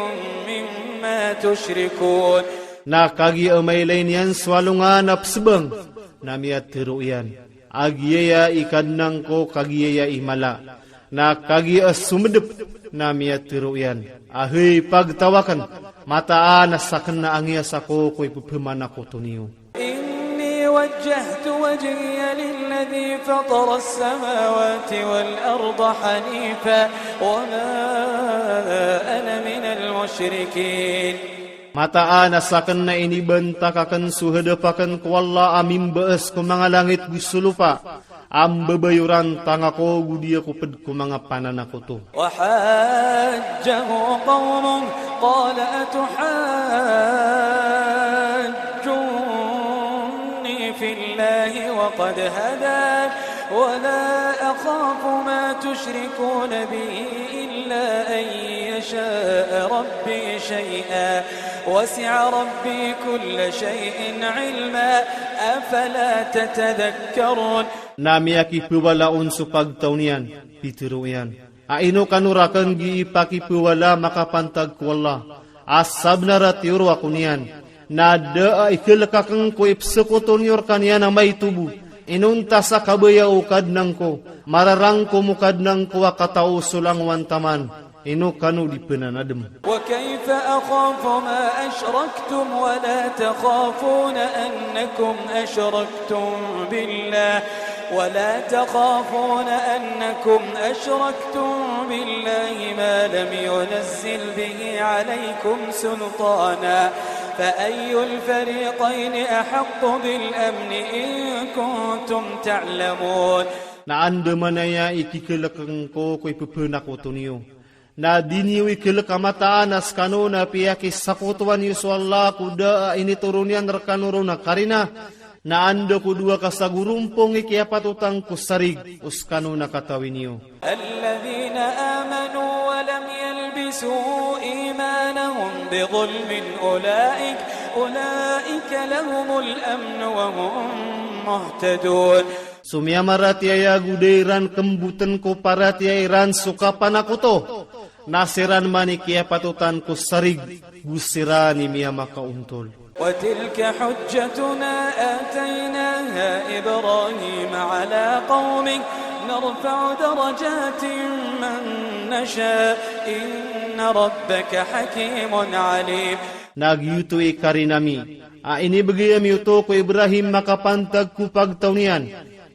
مما تشركون. Na kagiya a mailay niyan so alongan a pesebeng, na miyatero iyan. Agiya i Kadnan ko, kagiya i mala. Na kagiya sumedep, na miya tiro iyan. Ahei pagtawaken, mataan a saken na angiya sako ko ipepemanakoto niyo. إني وجهت وجهي للذي فطر السماوات والأرض حنيفا وما أنا من المشركين. Mataan a saken na inibentakaken so hedepaken ko Allah a mimbees ko manga langit gu so lopa. Ambebayuran tang ako gu dia ko ped ko manga pananakoto. وحاجه قومه قال أتحاجوني في الله وقد هدان ولا أخاف ما تشركون به إلا أن يشاء ربي شيئا وسع ربي كل شيء علما أفلا تتذكرون. Na miya kipewala on so pagtaw niyan, pitero iyan. A ino kanu raken gi ipakipewala makapantag ko Allah. A sabnar a tiyoro ako niyan. Na da a ikelekaken ko ipsekoto niyo rekaniyan a maitobo. Inonta sa kabaya o Kadnan ko. Mararang ko mo Kadnan ko a katao so langowan taman. Ino kanu di penanadem. وكيف أخاف ما أشركتم ولا تخافون أنكم أشركتم بالله ولا تخافون أنكم أشركتم بالله ما لم ينزل به عليكم سلطانا فأي الفريقين أحق بالأمن إن كنتم تعلمون. Na ande manaya ikikelekaken ko ko ipepenakoto niyo. Na diniyo ikelek a mataan a sekano na piyakisakotowan iyo so Allah ko da a initoro niyan rekano ro na karina. Na ande ko dowa ka sagurumpong i kiyapatotan ko sarig o sekano na katawi niyo. الذين آمنوا ولم يلبسوا إيمانهم بظلم أولئك، أولئك لهم الأمن وهم مهتدون. So miyamaratiya iyan gu da iran kembuten ko paratiyaya iran so kapanakoto. Na siran mani kiyapatotan ko sarig, gu siran i miyamakaontol. وتلك حجتنا آتيناها إبراهيم على قومه نرفع درجات من نشاء إن ربك حكيم عليم. Na giyoto i karina mi, a inibegay ami oto ko Ibrahim makapantag ko pagtaw niyan.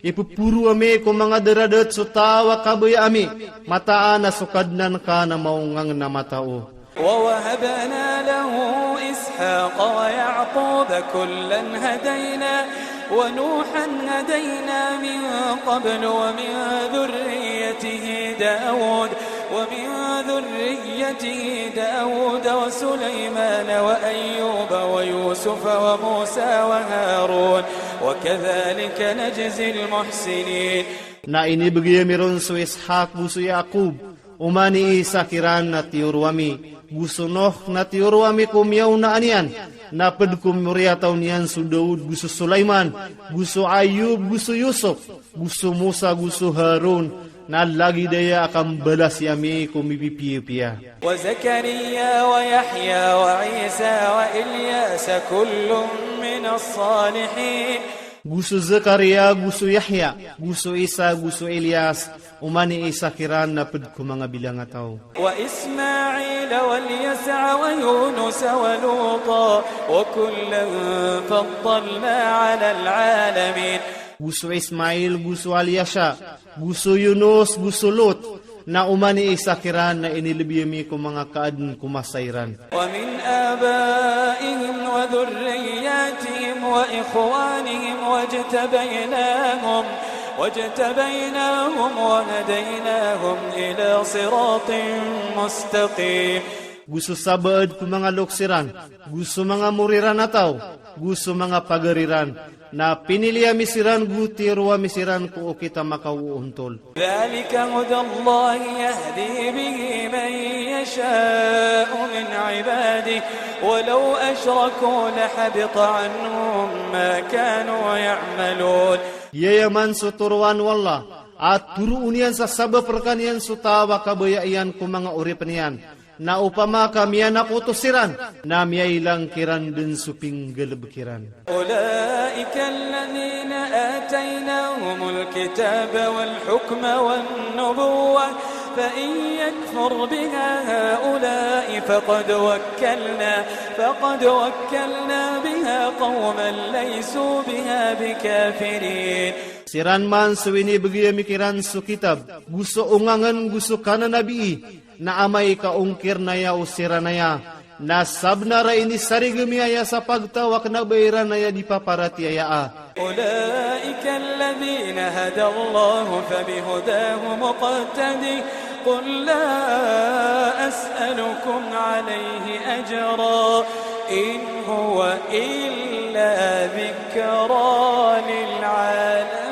Ipeporo ami ko manga daradat so taw a kabaya ami, mataan a so Kadnan ka na maongang na matao. ووهبنا له إسحاق ويعقوب كلا هدينا ونوحا هدينا من قبل ومن ذريته داود ومن ذريته داود وسليمان وأيوب ويوسف وموسى وهارون وكذلك نجزي المحسنين. Na inibegay ami ron so Ishak gu so Yakub, o mani Isak iran na tiyoro ami, gu so Noh na tiyoro ami ko miyaona a niyan, na ped ko moriyataw niyan so Daud gu so Sulaiman, gu so Ayub gu so Yusuf, gu so Musa gu so Harun, na lagid aya a kambalasi ami ko mipipiyapiya. وزكريا ويحيى وعيسى وإلياس كل من الصالحين. Gu so Zakariya, gu so Yahya, gu so Isa, gu so Ilyas, o mani Isak iran na ped ko manga bilang a taw. وإسماعيل واليسع ويونس ولوطا وكلا فضلنا على العالمين. Gu so Ismail, gu so Alyasa, gu so Yunus, gu so Lut, na o mani Isak iran na inilebi ami ko manga kaaden ko masa iran. ومن آبائهم وذرياتهم وإخوانهم واجتبيناهم، واجتبيناهم وهديناهم إلى صراط مستقيم. Gu so sabaad ko manga loks iran, gu so manga mori iran a taw, gu so manga pagar iran, na pinili ami siran gu tiyoro ami siran ko okit a makaontol. ذلك هدى الله يهدي به من يشاء من عباده ولو أشركوا لحبط عنهم ما كانوا يعملون. Iyaya man so torowan o Allah a turu o niyan sa sabap rekaniyan so taw a kabaya iyan ko manga orip niyan. Na opama ka miyanakoto siran, na miyailang kiran den so pinggalebek iran. أولئك الذين آتيناهم الكتاب والحكم والنبوة فإن يكفر بها هؤلاء فقد وكلنا، فقد وكلنا بها قوما ليسوا بها بكافرين. Siran man so ini bagi ami kiran so kitab, gu so ungangen gu so kanan nabi i, na amai ka ungkir naya o siran naya, na sabnar a ini sarigi mi aya sa pagtawak na bairan aya di paparatiaya a. أولئك الذين هدى الله فبهداه مقتده قل لا أسألكم عليه أجرا إن هو إلا ذكرى للعالمين.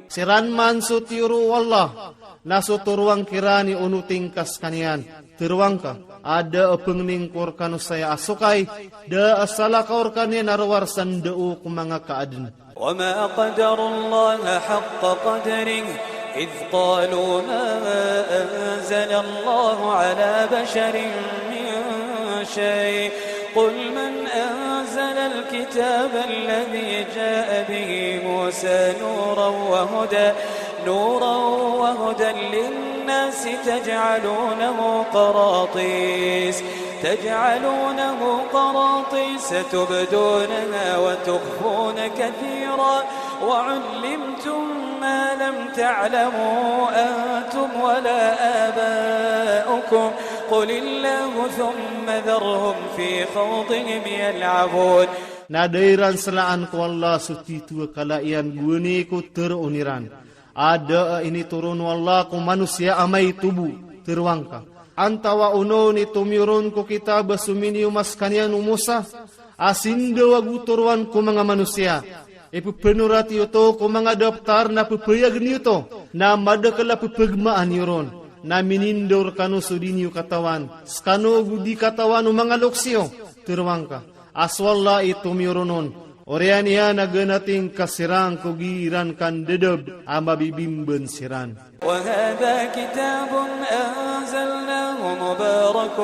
Siran man so tiyoro o Allah, na so torowang kiran i o nuting ka skaniyan, torowang ka, ada a pengning ko rkano saya a sokay, da a sala ko rkaniyan a rowar sa ndao ko manga kaaden. وما قدروا الله حق قدره إذ قالوا ما أنزل الله على بشر من شيء قل من أنزل الكتاب الذي جاء به موسى نورا وهدى، نورا وهدى للناس تجعلونه قراطيس، تجعلونه قراطيس تبدونها وتخفون كثيرا وعلمتم ما لم تعلموا أنتم ولا آباؤكم قل الله ثم ذرهم في خوضهم يلعبون. Na dairan salaan ko Allah so titu a kala iyan gueni ko tero o niran. Ada a ini toron o Allah ko manusiya a mai tubu, torowang ka. Antawa ono ini tomiyoron ko kitab a so miniyo ma skaniyan o Musa, a sindaw a gu torowan ko manga manusiya. Ipepenorati oto ko manga daptar na pepeyagen iyoto, na madakal a pepegmaan iyoron. Na minindaw rkano so diniyo katawan, skano gu di katawan o manga loksiyo, torowang ka. A so Allah i tomiyoronon, oriyan iyan a ganating ka siran ko giran kan dedeb a mabibimben siran. وهذا كتاب أنزلناه مبارك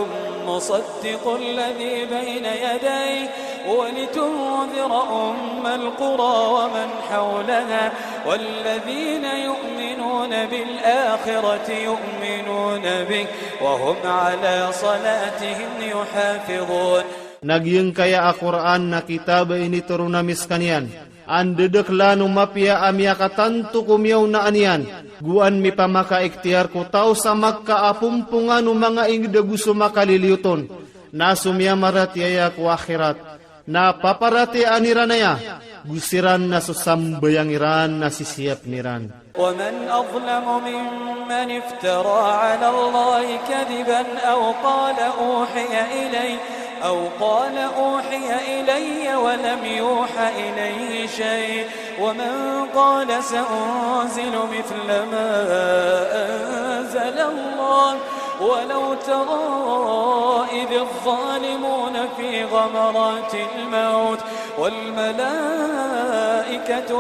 مصدق الذي بين يديه ولتنذر أم القرى ومن حولها والذين يؤمنون بالآخرة يؤمنون به وهم على صلاتهم يحافظون. Na giyangkaya a Qur'an na kitab a ini toron ami skaniyan, an dedeklan o mapiya a miyakatanto ko miyawnaan iyan, gu an mipamaka iktiyar ko taw sa Makka a pumpungan o manga inged a gu so makaliliyoton, na so miyamaratiyaya ko akhirat, na paparatiyaan iran aya, gu siran na so sambayang iran na sisiyap niran. ومن أظلم ممن افترى على الله كذبا أو قال أوحي إلي، أو قال أوحي إلي ولم يوح إليه شيء، ومن قال سأنزل مثل ما أنزل الله، ولو ترى إذ الظالمون في غمرات الموت والملائكة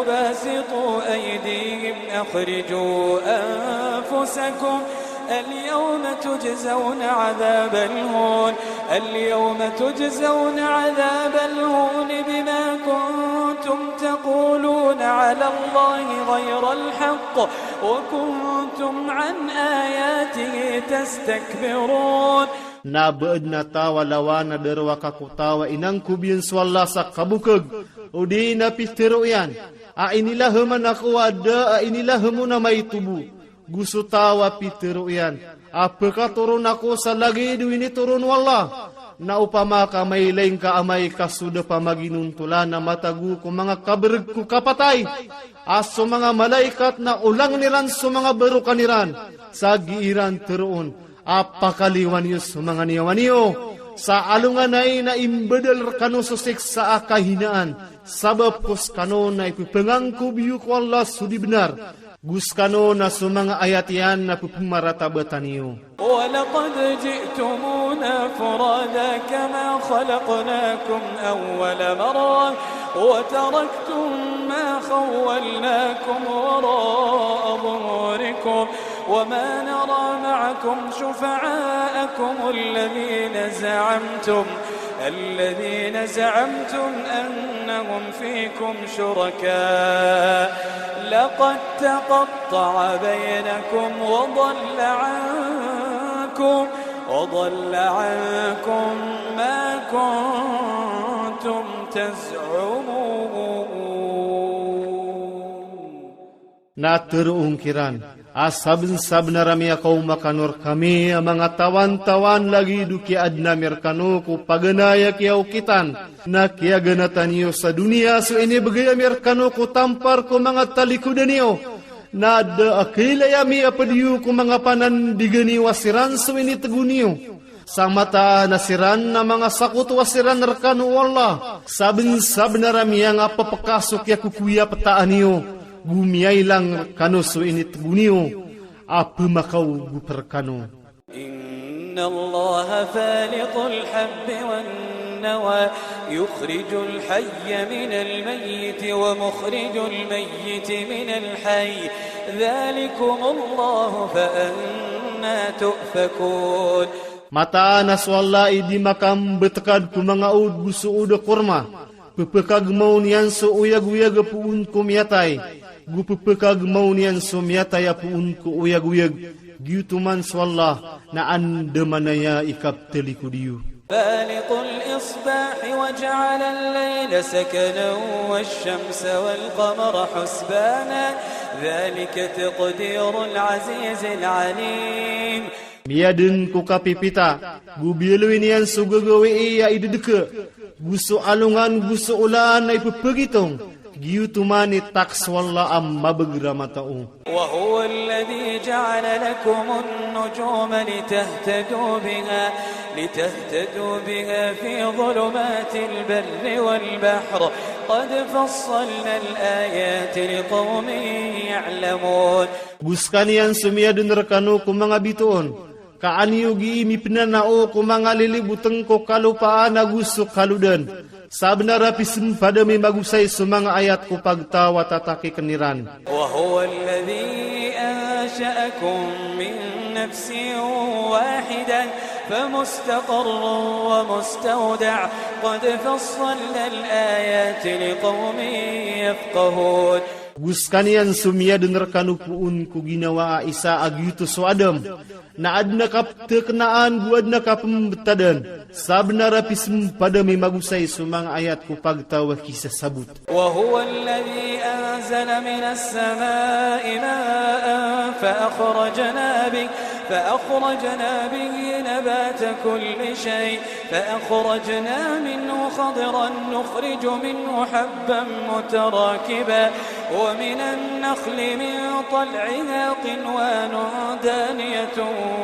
باسطو أيديهم أخرجوا أنفسكم اليوم تجزون عذاب الهون، اليوم تجزون عذاب الهون بما كنتم تقولون على الله غير الحق وكنتم عن آياته تستكبرون. Na beed na tawa lawan na derwa ka ko tawa inangkubiyen so Allah sa kabukeg, o di na pitero iyan, a inilaheman ako a da a inilahemun a maitubu. Gu so tawa pitero iyan, a pekatoron ako sa lagid o ini toron o Allah. Na opama ka mailaing ka amay ka so da pamaginontolan a matago ko manga kabereg ko kapatay, a so manga malaikat na olangen iran so manga barokan iran, sa gii iran teroon, a pakaliwan iyo so manga niyawan iyo, sa alonganay na imbedel rekano so siksa a kahinaan, sabap ko sekano na ipepengangkub iyo ko Allah so di benar, gu sekano na so manga ayat iyan na pepemaratabatan iyo. ولقد جئتمونا فرادى كما خلقناكم أول مرة وتركتم ما خولناكم وراء ظهوركم وما نرى معكم شفعاءكم الذين زعمتم الذين زعمتم أنهم فيكم شركاء لقد تقطع بينكم وضل عنكم، وضل عنكم ما كنتم تزعمون. Na tero ungkiran, a sabnsabnar a miyakaoma kano rkami a manga tawan-tawan lagi dukia adn ami rkano ko paganaya kiyaokitan, na kiyaganatan iyo sa dunia so inibgay ami rkano ko tampar ko manga talikodan iyo. Na da a kaylay ami a pdiyo ko manga panandigan iyo a siran so initgo niyo. Sa mataan a siran a manga sakoto a siran rkano o Allah. Sabnsabnar a miyang a ppkaso kiyakokoya ptaan iyo, gu miyailang rkano so initgo niyo a pmakaw gu prkano. إن الله فالق الحب والنوى يخرج الحي من الميت ومخرج الميت من الحي ذلكم الله فأنى تؤفكون. Mataan a so Allah i dimakam btkad ko manga od gu so od a korma. Ppkagmaw niyan so oyag-oyag a poon ko miyatay. Gu ppkagmaw niyan so miyatay a poon ko oyag-oyag. Giyutuman so Allah na andamanaya i kaptalikod iyo. فالق الإصباح وجعل الليل سكنا والشمس والقمر حسبانا ذلك تقدير العزيز العليم. Miyadn ko kapipita, gu bialoy niyan so gagawi i a idadka, gu so alongan, gu so olan a i ppgitong, giyutuman i tak so Allah a mabgra matao. وهو الذي جعل لكم النجوم لتهتدوا بها، لتهتدوا بها في ظلمات البر والبحر، قد فصلنا الآيات لقوم يعلمون. Gu skaniyan so miyadn rkano ko manga bitoon, ka an iyo gii mipnanao ko manga lilibotng ko kalopaan ago so kalodan. Sabnar a pismpadami magosay so manga ayat ko pagtaw a tatakikn iran. وهو الذي أنشأكم من نفس واحدة فمستقر ومستودع قد فصلنا الآيات لقوم يفقهون. Gu skaniyan so miyadn rkano poon ko ginawa a isa a giyuto so Adam. Na adn a kaptaknaan go adn a kapmbtadan. Sabnar a pismpadami magosay so manga ayat ko pagtaw a kisasabot. وهو الذي أنزل من السماء ماء فأخرجنا به، فأخرجنا به نبات كل شيء، فأخرجنا منه خضرا نخرج منه حبا متراكبا ومن النخل من طلعها قنوان دانية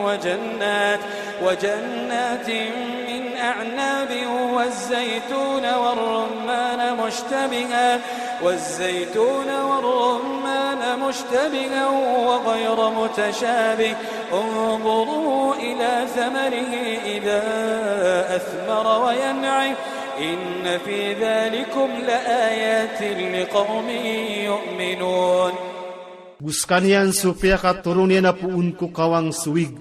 وجنات، وجنات من أعناب والزيتون والرمان مشتبها، والزيتون والرمان مشتبها وغير متشابه، انظروا إلى ثمره إذا أثمر وينعه، إن في ذلكم لآيات لقوم يؤمنون. Gu skaniyan so piyakaturun iyan a poon ko kawang so wig.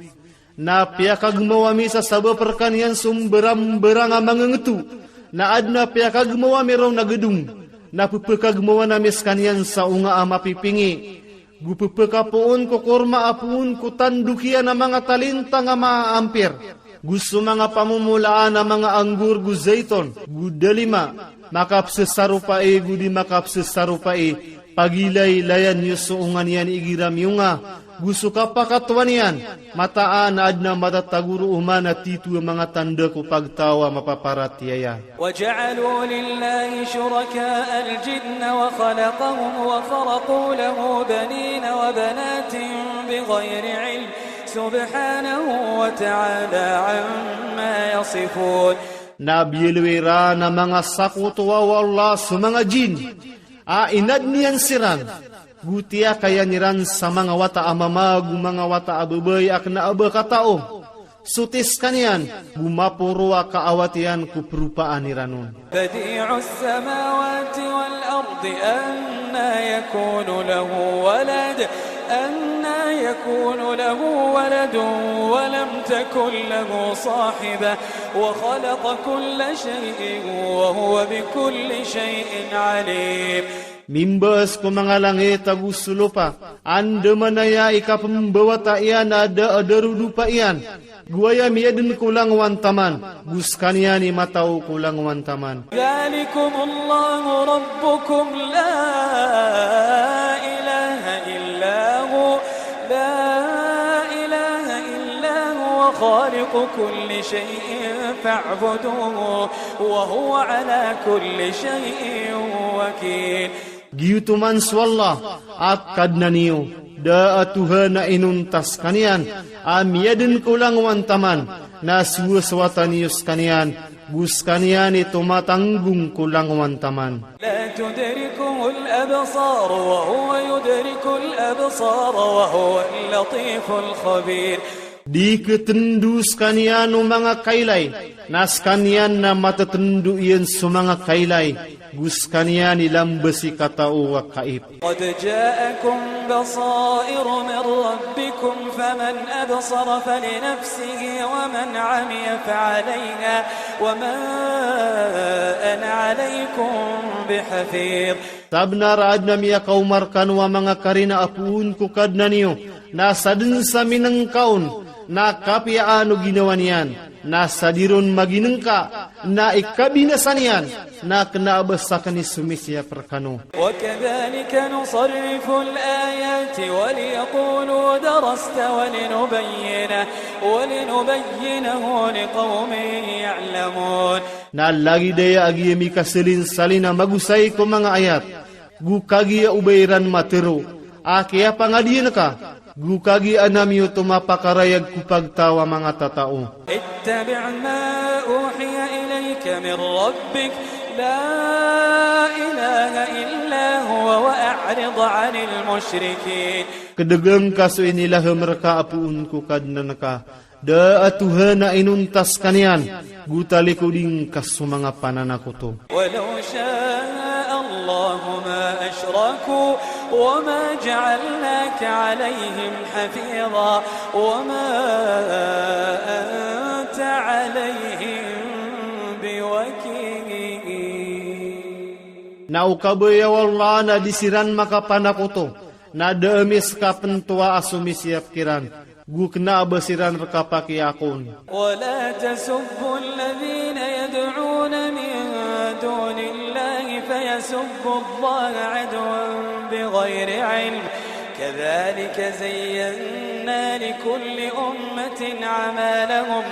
Na piyakagmaw ami sa sabap rkaniyan so mbarang-mbarang a mangngto. Na adn a piyakagmaw ami roo na gedong. Na ppekagmawan ami skaniyan sa onga a mapipingi. Gu ppekapoon ko korma a poon ko tandokiyan a manga talintang a maampir. Gu so manga pamomolaan a manga anggur go zaytun, go dalima. Makapsesaropa i go di makapsesaropa i. Pagilay-layan iyo so onga niyan igira miyonga. Gu so kapakatowa niyan. Mataan a adn a matatagoro oman a tito a manga tanda ko pagtaw a mapaparatiyaya. وجعلوا لله شركاء الجن وخلقهم وخرقوا له بنين وبنات بغير علم سبحانه وتعالى عما يصفون. Na biyaloy iran a manga sakoto o Allah so manga jin. A inadn iyan siran. Go tiyakayan iran sa manga wata a mama go manga wata a babay a kna a ba katao. Soti skaniyan go maporo a kaawat iyan ko prupaan iran on. بديع السماوات والأرض أنى يكون له ولد أنى يكون له ولد ولم تكن له صاحبة وخلق كل شيء وهو بكل شيء عليم. Mimbas ko manga langit ago sa lupa, an de mana ya i kapembawata iyan a da a darudupa iyan. Guaya miyaden ko langowan taman, gu sekaniyan i matao ko langowan taman. ذلكم الله ربكم لا إله إلا هو، لا إله إلا هو خالق كل شيء فاعبدوه وهو على كل شيء وكيل. Giyoto man so Allah, a Kadnan iyo, da a Tuhan a inonta sekaniyan, a miyaden ko langowan taman, na suwasowatan iyo sekaniyan, gu sekaniyan i tomatanggung ko langowan taman. لا تدركه الأبصار وهو يدرك الأبصار وهو اللطيف الخبير. Diketendu sekaniyan o manga kailai, na sekaniyan na matetendu iyan so manga kailai, gu sekaniyan i lambasi katao a kaib. قد جاءكم بصائر من ربكم فمن أبصر فلنفسه ومن عمي فعليها وما أنا عليكم بحفيظ. Sabenar aden a miyakaomar kano a manga karina a poon ko Kadnan iyo, na saden sa minengka on, na kapiyaan o ginawa niyan, na sadiron maginengka, na i kabinasa niyan, na kena a ba saken i somisiyap rekano. وكذلك نصرف الآيات وليقولوا درست ولنبينه، ولنبينه لقوم يعلمون. Na lagid aya a giya mikaselin salin a magosai ko manga ayat, gu kagiya ubay ran matero, a kiyapangadiyan ka, gu kagiya a namiyo to mapakarayag ko pagtaw a manga tatao. اتبع ما أوحي إليك من ربك، لا إله إلا هو وأعرض عن المشركين. Kedegeng ka so inilahem reka a poon ko Kadnan ka, da a Tuhan a inonta sekaniyan, gu talikoding ka so manga pananakoto. ولو شاء الله ما أشركوا وما جعلناك عليهم حفيظا وما أنت عليهم بوكيل. Na o kabaya o Allah na di siran makapanakoto, na da ami seka pentowa a somisiyap kiran, gu kena a ba siran reka pakiyakon. ولا تسبوا الذين يدعون من دون الله فيسبوا الله عدوا بغير علم، كذلك زينا لكل أمة عملهم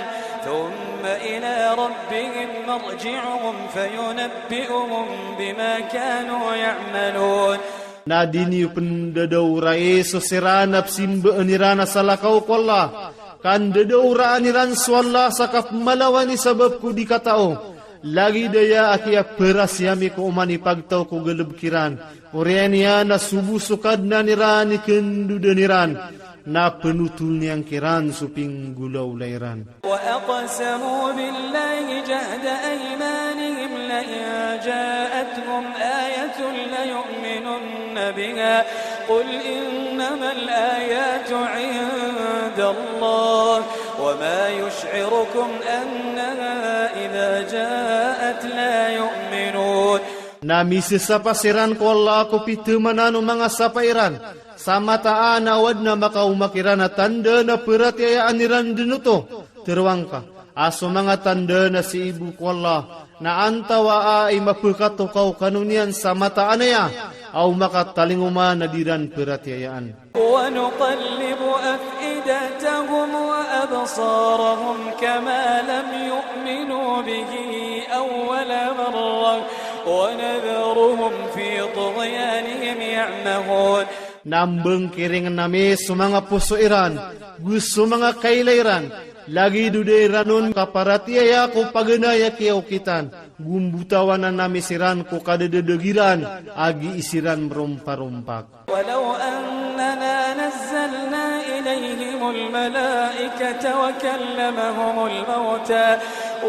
ثم إلى ربهم مرجعهم فينبئهم بما كانوا يعملون. Na diniyo pendadaura e so siran a pesimbaan iran a salakaw ko Allah. Kandadauraan iran so Allah sa kapemalawan i sabap ko di katao. Lagid aya a kiyaperasiya mi ko oman i pagtaw ko galebek iran. Oriyan iyan a sobo so Kadnan iran i kendodan iran. Na penotol niyan kiran so pinggolaola iran. وأقسموا بالله جهد أيمانهم لئن جاءتهم آية ليؤمنن بها قل إنما الآيات عند الله وما يشعركم أنها إذا جاءت لا يؤمنون. Na misesapa siran ko Allah ko pitemanan o manga sapa iran. Samataan a waden a makaoma kiran a tanda na peratiyayaan iran den oto. Terwang ka, a so manga tanda na siibo ko Allah, na antawaa i mapekatokaw kano niyan samataan aya, aw makatalingoma na diran peratiyayaan. ونقلب أفئدتهم وأبصارهم كما لم يؤمنوا به أول مرة ونذرهم في طغيانهم يعمهون. Na mbengkiringan ami so manga poso iran, gu so manga kaila iran, lagid o da iran on kaparatiyaya ko paganay a kiyaukitan, gu mbotawanan ami siran ko kadadadeg iran, a gii siran meromparompak. ولو أننا نزلنا إليهم الملائكة وكلمهم الموتى،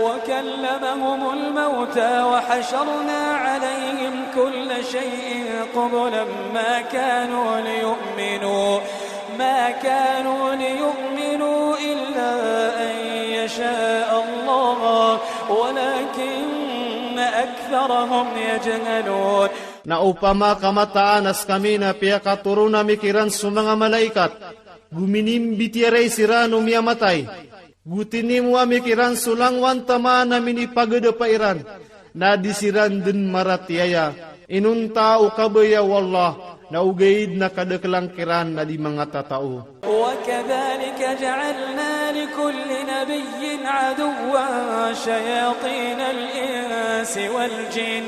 وكلمهم الموتى وحشرنا عليهم كل شيء قبلا ما كانوا ليؤمنوا، ما كانوا ليؤمنوا إلا أن يشاء الله ولكن أكثرهم يجهلون. Na opama ka mataan a se kami na piyakaturun ami kiran so manga malaikat, gu minimbitiyarai siran o miyamatay, gu tinimo ami kiran so langwan taman a minipagedapa iran, na di siran den maratiyaya. Inonta o kabaya o Allah, na ogaid na kadekelan kiran na di manga tatao. وكذلك جعلنا لكل نبي عدوا شياطين الإنس والجن،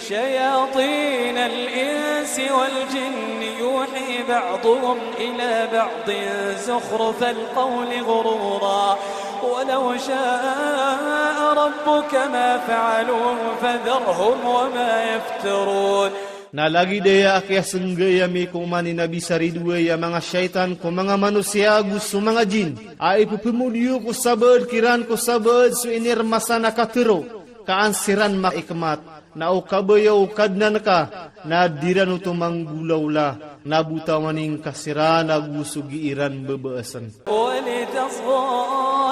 شياطين الإنس والجن يوحي بعضهم إلى بعض زخرف القول غرورا، ولو شاء ربك ما فعلوه فذرهم وما يفترون. Na lagi deya a kiyasengge ami ko manga nabi sariduwe a manga shaytan ko manga manusiya gu so manga jin, a ipepemodiyo ko sabaad kiran ko sabaad so inermasa na katero, kaan siran maikmat. Na o kabaya o Kadnan ka, na diran oto manggulaula, na butawanin ka siran a gu so gi iran bebeasan. ولتصغى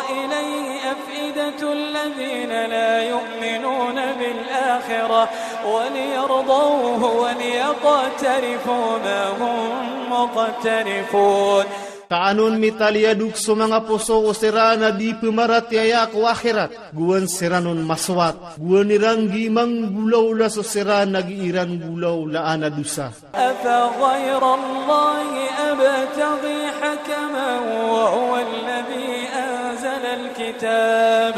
إليه أفئدة الذين لا يؤمنون بالآخرة وليرضوه وليقترفوا ما هم مقترفون. Ka anon mitaliya duk so manga poso o siran a di pemaratiyaya ko akhirat, guan siran on masowat, guan iran gi manggulaula so siran a gi iran gulaulaan a dusa. أفغير الله أبتغي حكما وهو الذي أنزل الكتاب،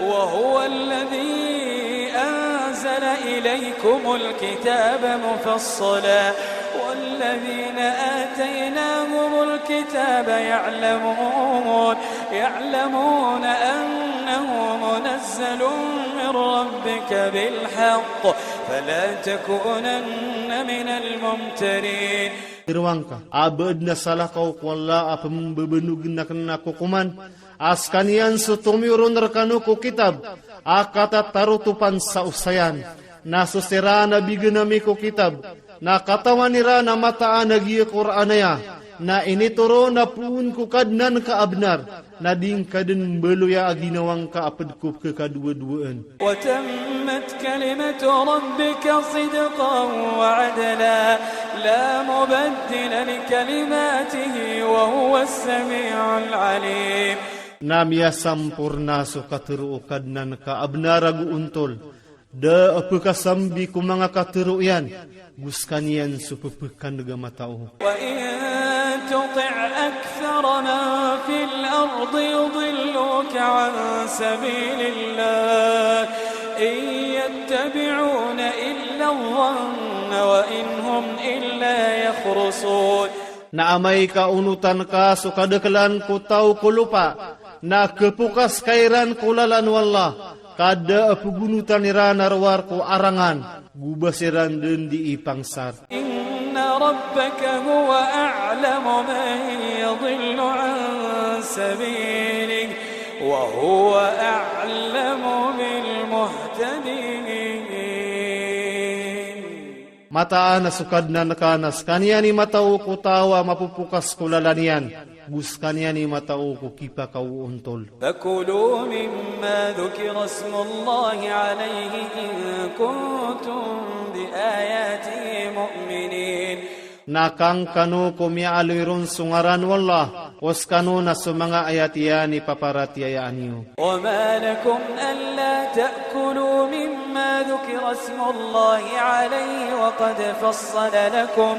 وهو الذي أنزل إليكم الكتاب مفصلا، والذين آتيناهم الكتاب يعلمون، يعلمون أنه منزل من ربك بالحق، فلا تكونن من الممترين. Tirwangka, a baad na salakaw ko Allah a pembebenug na kena kokoman, a sekaniyan so tomiyoron rekano ko kitab, a katataro topan sa osayan, na so siran a bigen ami ko kitab, na katawan iran a mataan a gi Qur'an aya, na initoron a poon ko Kadnan ka a benar, na dingkaden baloya a ginawangka a pedkop kekaduwaduwaan. وتمت كلمة ربك صدقا وعدلا لا مبدل لكلماته وهو السميع العليم. Na miyasamporna so katero o Kadnan ka a benar ago ontol, da a pekasambi ko manga katero iyan, gu sekaniyan so pepekandeg a matao. وإن تطع أكثر من في الأرض يضلوك عن سبيل الله إن يتبعون إلا الظن وإن هم إلا يخرصون. Na amay ka onotan ka so kadekelan ko tao ko lopa, na kepokas kairan ko lalan o Allah, ka da a pegonotan iran a rowar ko arangan, gu ba siran den dii pangsar. إن ربك هو أعلم من يضل عن سبيله وهو أعلم بالمهتدين. Mataan a so Kadnan ka na sekaniyan i matao ko tao a mapopokas ko lalan iyan, gu sekaniyan i matao ko kipakaontol. فكلوا مما ذكر اسم الله عليه إن كنتم بآياته مؤمنين. Na kangkano ko miyaaloy ron so ngaran o Allah, o sekano na so manga ayat iyan i paparatiyayaan iyo. وما لكم ألا تأكلوا مما ذكر اسم الله عليه وقد فصل لكم،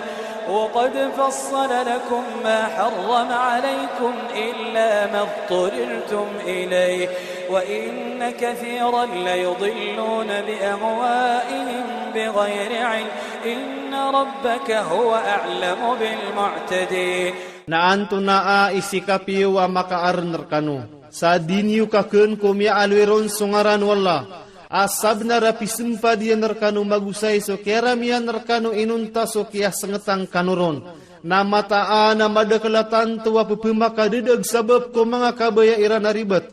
وقد فصل لكم ما حرم عليكم إلا ما اضطررتم إليه، وإن كثيرا ليضلون بأهوائهم بغير علم، إن ربك هو أعلم بالمعتدين. Na antonaa i sikap iyo a makaarn rekano, sa di niyo kaken ko miyaaloy ron so ngaran o Allah, a sabnar a pisempad iyan rekano magusay so kiyaramiyan rekano inonta so kiyasengetang kano ron. Na mataan a madekel a tanto a pepemakadedeg sabap ko manga kabaya iran a ribet,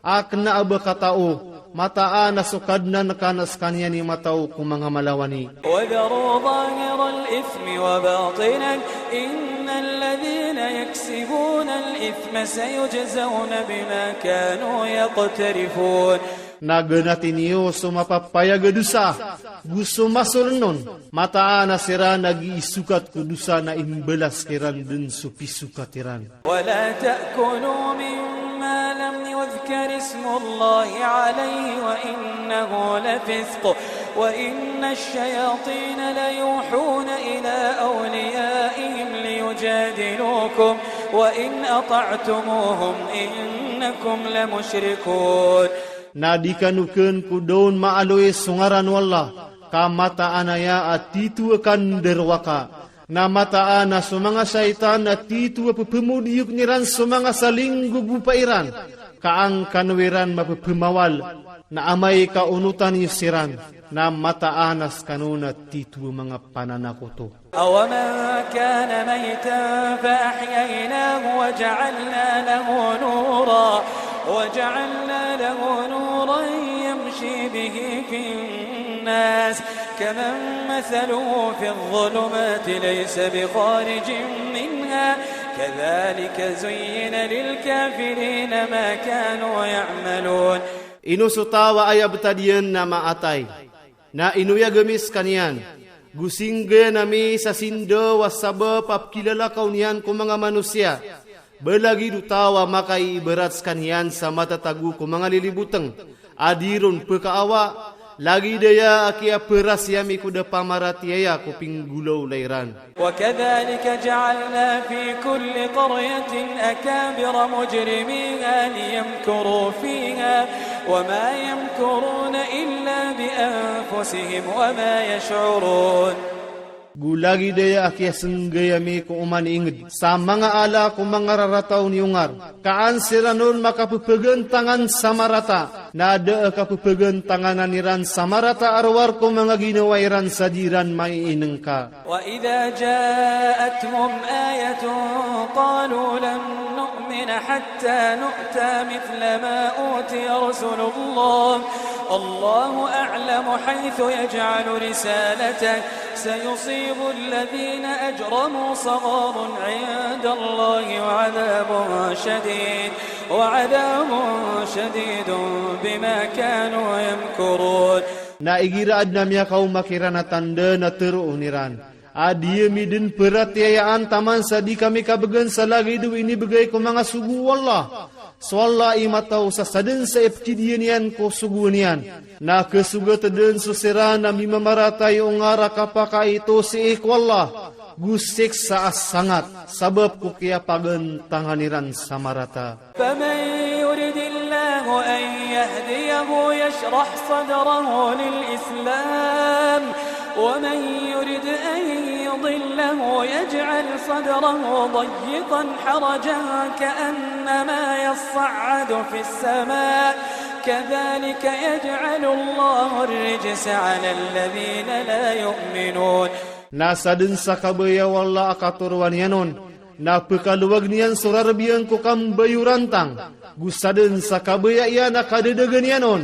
a kena a ba katao, mataan a so Kadnan ka na sekaniyan i matao ko manga malawani. وذروا ظاهر الإثم وباطنه إن الذين يكسبون الإثم سيجزون بما كانوا يقترفون. Na ganati niyo so mapapayag a dusa, gu so masolenon, mataan a siran a giisukat ko dusa na imbalas kiran den so piisukat iran. ولا تأكلوا مما لم يذكر اسم الله عليه وإنه لفسق، وإن الشياطين ليوحون إلى أوليائهم ليجادلوكم وإن أطعتموهم إنكم لمشركون. Na di kanuken ko daon maaloy so ngaran o Allah, ka mataan aya a tituwa kan darwaka. Na mataan a so manga shaytan a tituwa pepemodiuk niran so manga salinggugupa iran, ka an kano iran mapepemawal, na amay ka onotan iyo siran, na mataan a skano na tituwa manga pananakoto. أومن كان ميتا فأحييناه وجعلنا له نورا، وجعلنا له نورا يمشي به في الناس كمن مثله في الظلمات ليس بخارج منها كذلك زين للكافرين ما كانوا يعملون. Ino so tawa a aya betadiyan na maatay, na inoya gami skaniyan, gu singgay nami sa sindaw a sabap a pekilala kaw niyan ko manga manusiya. Ba lagid o tawa makaibarat skaniyan sa matatago ko manga liliboteng a di ron pekaawa, lagid aya a kiyaperas ami ko da pamaratiyaya ko pinggolaw lairan. وكذلك جعلنا في كل قرية أكابر مجرميها ليمكروا فيها وما يمكرون إلا بأنفسهم وما يشعرون. Gu lagid aya a kiyasenggay ami ko oman inged, sa manga ala ko manga rarata o niungar, ka an sira non makapepegantangan sa marata, na da a kapepegantanganan iran sa marata a rowar ko manga ginawa iran sa di iran maiinengka. وإذا جاءتهم آية قالوا لن نؤمن حتى نؤتى مثل ما أوتي رسل الله، الله أعلم حيث يجعل رسالته، سيصيب الذين أجرموا صغار عند الله وعذاب شديد، وعذاب شديد بما كانوا يمكرون. Na igira adn a miyakaoma kiran a tanda na teroon iran a di ami den paratiyayaan taman sa di kami kabegan sa lagid o inibegay ko manga sogo o Allah. So Allah i mataw sa saden sa ipkidiyan iyan ko sogo niyan. Na kesogat den so sira na mimamaratay o ngar a kapakaito sii ko Allah gu siksa a sangat, sabap ko kiyapagantangan iran sa marata. فمن يرد الله أن يهديه يشرح صدره للإسلام، ومن يرد أن يضله يجعل صدره ضيقا حرجا كأنما يصعد في السماء، كذلك يجعل الله الرجس على الذين لا يؤمنون. Na saden sa kabaya o Allah a katoroan iyan on, na pekaluwag niyan so rarab iyan ko kambayuran tang. Gu saden sa kabaya iyan a kadedagan iyan on,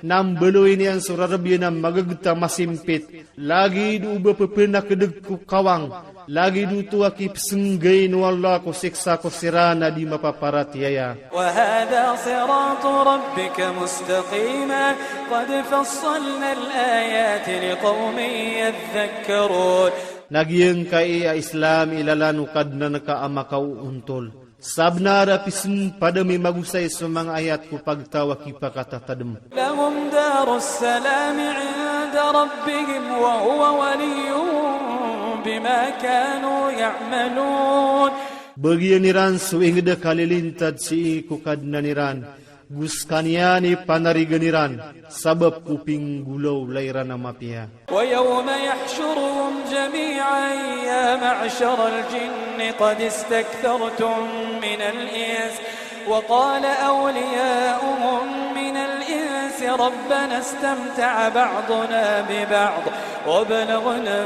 na mbaloy niyan so rarab iyan a magagta masimpit. Lagid o ba pepenakedeg ko kawang, lagid oto a kipesenggayn o Allah ko siksa ko sira na di mapaparatiyaya. وهذا صراط ربك مستقيما قد فصلنا الآيات لقوم يذكرون. Na giyangkai a Islam i lalan o Kadnan ka a makaontol. Sabnar a pisempad ami magosay so manga ayat ko pagtaw a kipakatatadem. لهم دار السلام عند ربهم وهو وليهم بما كانوا يعملون. Bagian iran so inged a kalilintad sii ko Kadnan iran, gu sekaniyan i panarigan iran, sabap ko pinggolaw lairan a mapiya. ويوم يحشرهم جميعا يا معشر الجن قد استكثرتم من الإنس، وقال أولياؤهم من الإنس ربنا استمتع بعضنا ببعض وبلغنا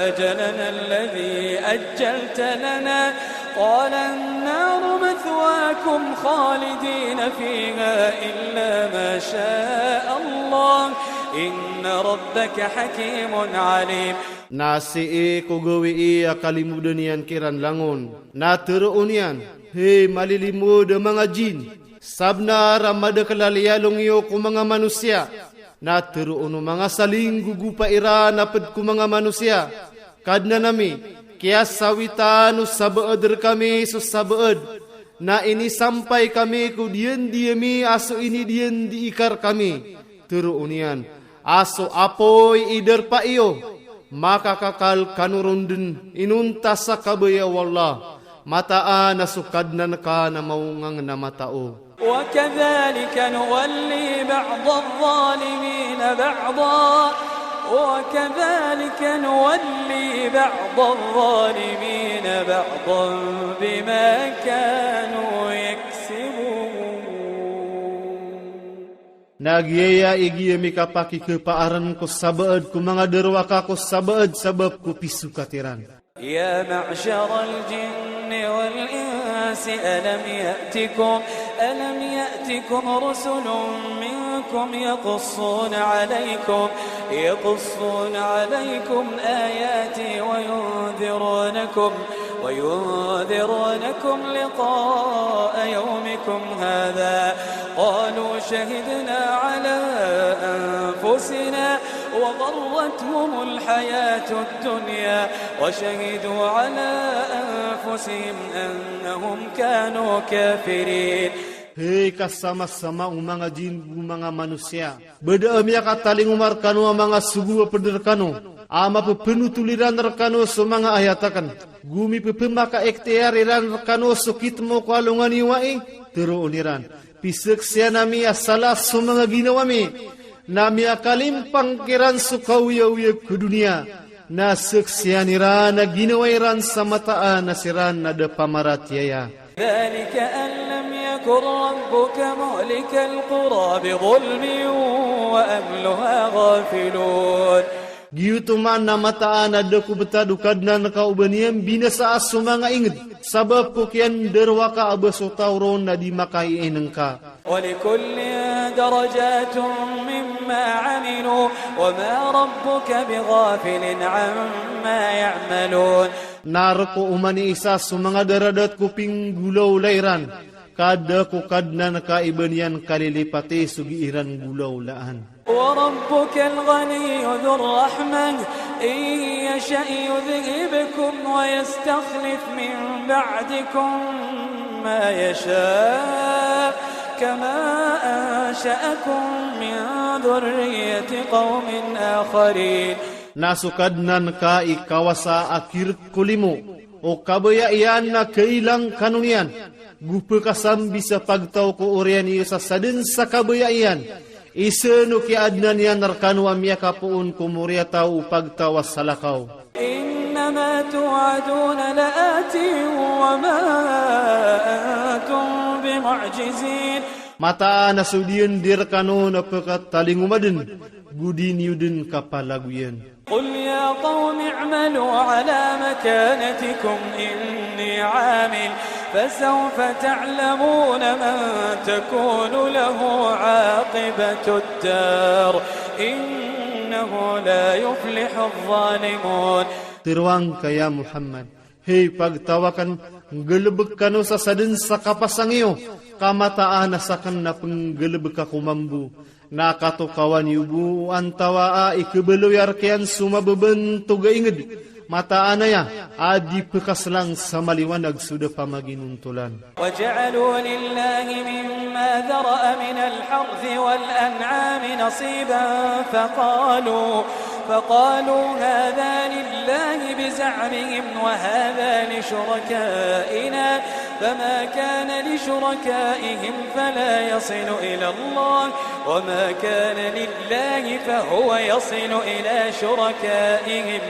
أجلنا الذي أجلت لنا، قال النار مثواكم خالدين فيها إلا ما شاء الله، إن ربك حكيم عليم. Na sii ko gawi i a kalimud nian kiran langon. Na teru nian, hei malilimud manga jin. Sabnar a mada kalal ialong iyo ko manga manusia. Na teru no manga saling gugupa iran aped ko manga manusia. Kadnan ami, kiyasawitan o sabaad rekami so sabaad. Na inisampay kami ko diyan di ami a so ini diyan di ikar kami. Teru nian, a so apoy i darpa iyo, makakakal kanu ron den inunta sa kabaya o Allah, mataan a so Kadnan ka na mawngang na matao. وكذلك نولي بعض الظالمين بعضا، وكذلك نولي بعض الظالمين بعضا بما كانوا يكسبون. Na giyaya i giyami kapakikepaaren ko sabaad ko manga derwaka ko sabaad sabab ko pisukat iran. يا معشر الجن والإنس ألم يأتكم، ألم يأتكم رسل منكم يقصون عليكم، يقصون عليكم آياتي وينذرونكم، وينذرونكم لقاء يومكم هذا، قالوا شهدنا على أنفسنا وغرتهم الحياة الدنيا وشهدوا على أنفسهم أنهم كانوا كافرين. Hei kasama-sama o manga jin go manga manusia. Bada ami a katalingoma rekano a manga sogo a peder kano. A mapepenu toliran rekano so manga ayat aken. Go mipepemaka ekteyar iran rekano so kitmo ko alongan iyo wai. Teru niran, piseksian ami a sala so manga ginawa mi. Na mi a kalimpang kiran so kauya-uya ko duniya. Na seksian iran a ginawa iran sa mataan a siran na da pamaratiaya. ذلك أن لم يكن ربك مهلك القرى بظلم وأهلها غافلون. Giyoto man na mataan a da ko betad o Kadnan ka o ba niyan binasa a so manga inged. Sabab ko kiyan derwaka a ba so taw ron na di makaiinengka. ولكل درجات مما عملوا وما ربك بغافل عما يعملون. Na roko o mani isa so manga darajat ko pinggulaw lairan. Ka da ko Kadnan ka i ba niyan kalilipati so giiran gulawlaan. وربك الغني ذو الرحمة إن يشأ يذهبكم ويستخلف من بعدكم ما يشاء كما أنشأكم من ذرية قوم آخرين. Na so Kadnan ka i kawasa a kirek ko limo. O kabaya iyan na kailang kanu niyan. Go pekasambisa pagtaw ko oriyan iyo sa saden sa kabaya iyan. Isen o kiyaadnan iyan rekano a miyakapoon ko moriyataw o pagtaw a salakaw. إنما توعدون لآت وما أنتم بمعجزين. Mataan a so diyan di rekano na pekatalingoma den, go di niyo den kapalagoyan. قل يا قوم اعملوا على مكانتكم إني عامل فسوف تعلمون من تكون له عاقبة الدار إنه لا يفلح الظالمون. Teruangka ya Muhammad. Hei pagtaw aken, nggalebek kano sa saden sa kapasang iyo, ka mataan a saken na penggalebeka ko mambu. Na katokawan iyo bo o antawaa i kebaloyar kiyan so mabebento ga inged. Mataan aya, a di pekaslang sa maliwanag so da pamaginontolan. وجعلوا لله مما ذرأ من الحرث والأنعام نصيبا فقالوا، فقالوا هذا لله بزعمهم وهذا لشركائنا فما كان لشركائهم فلا يصل إلى الله وما كان لله فهو يصل إلى شركائهم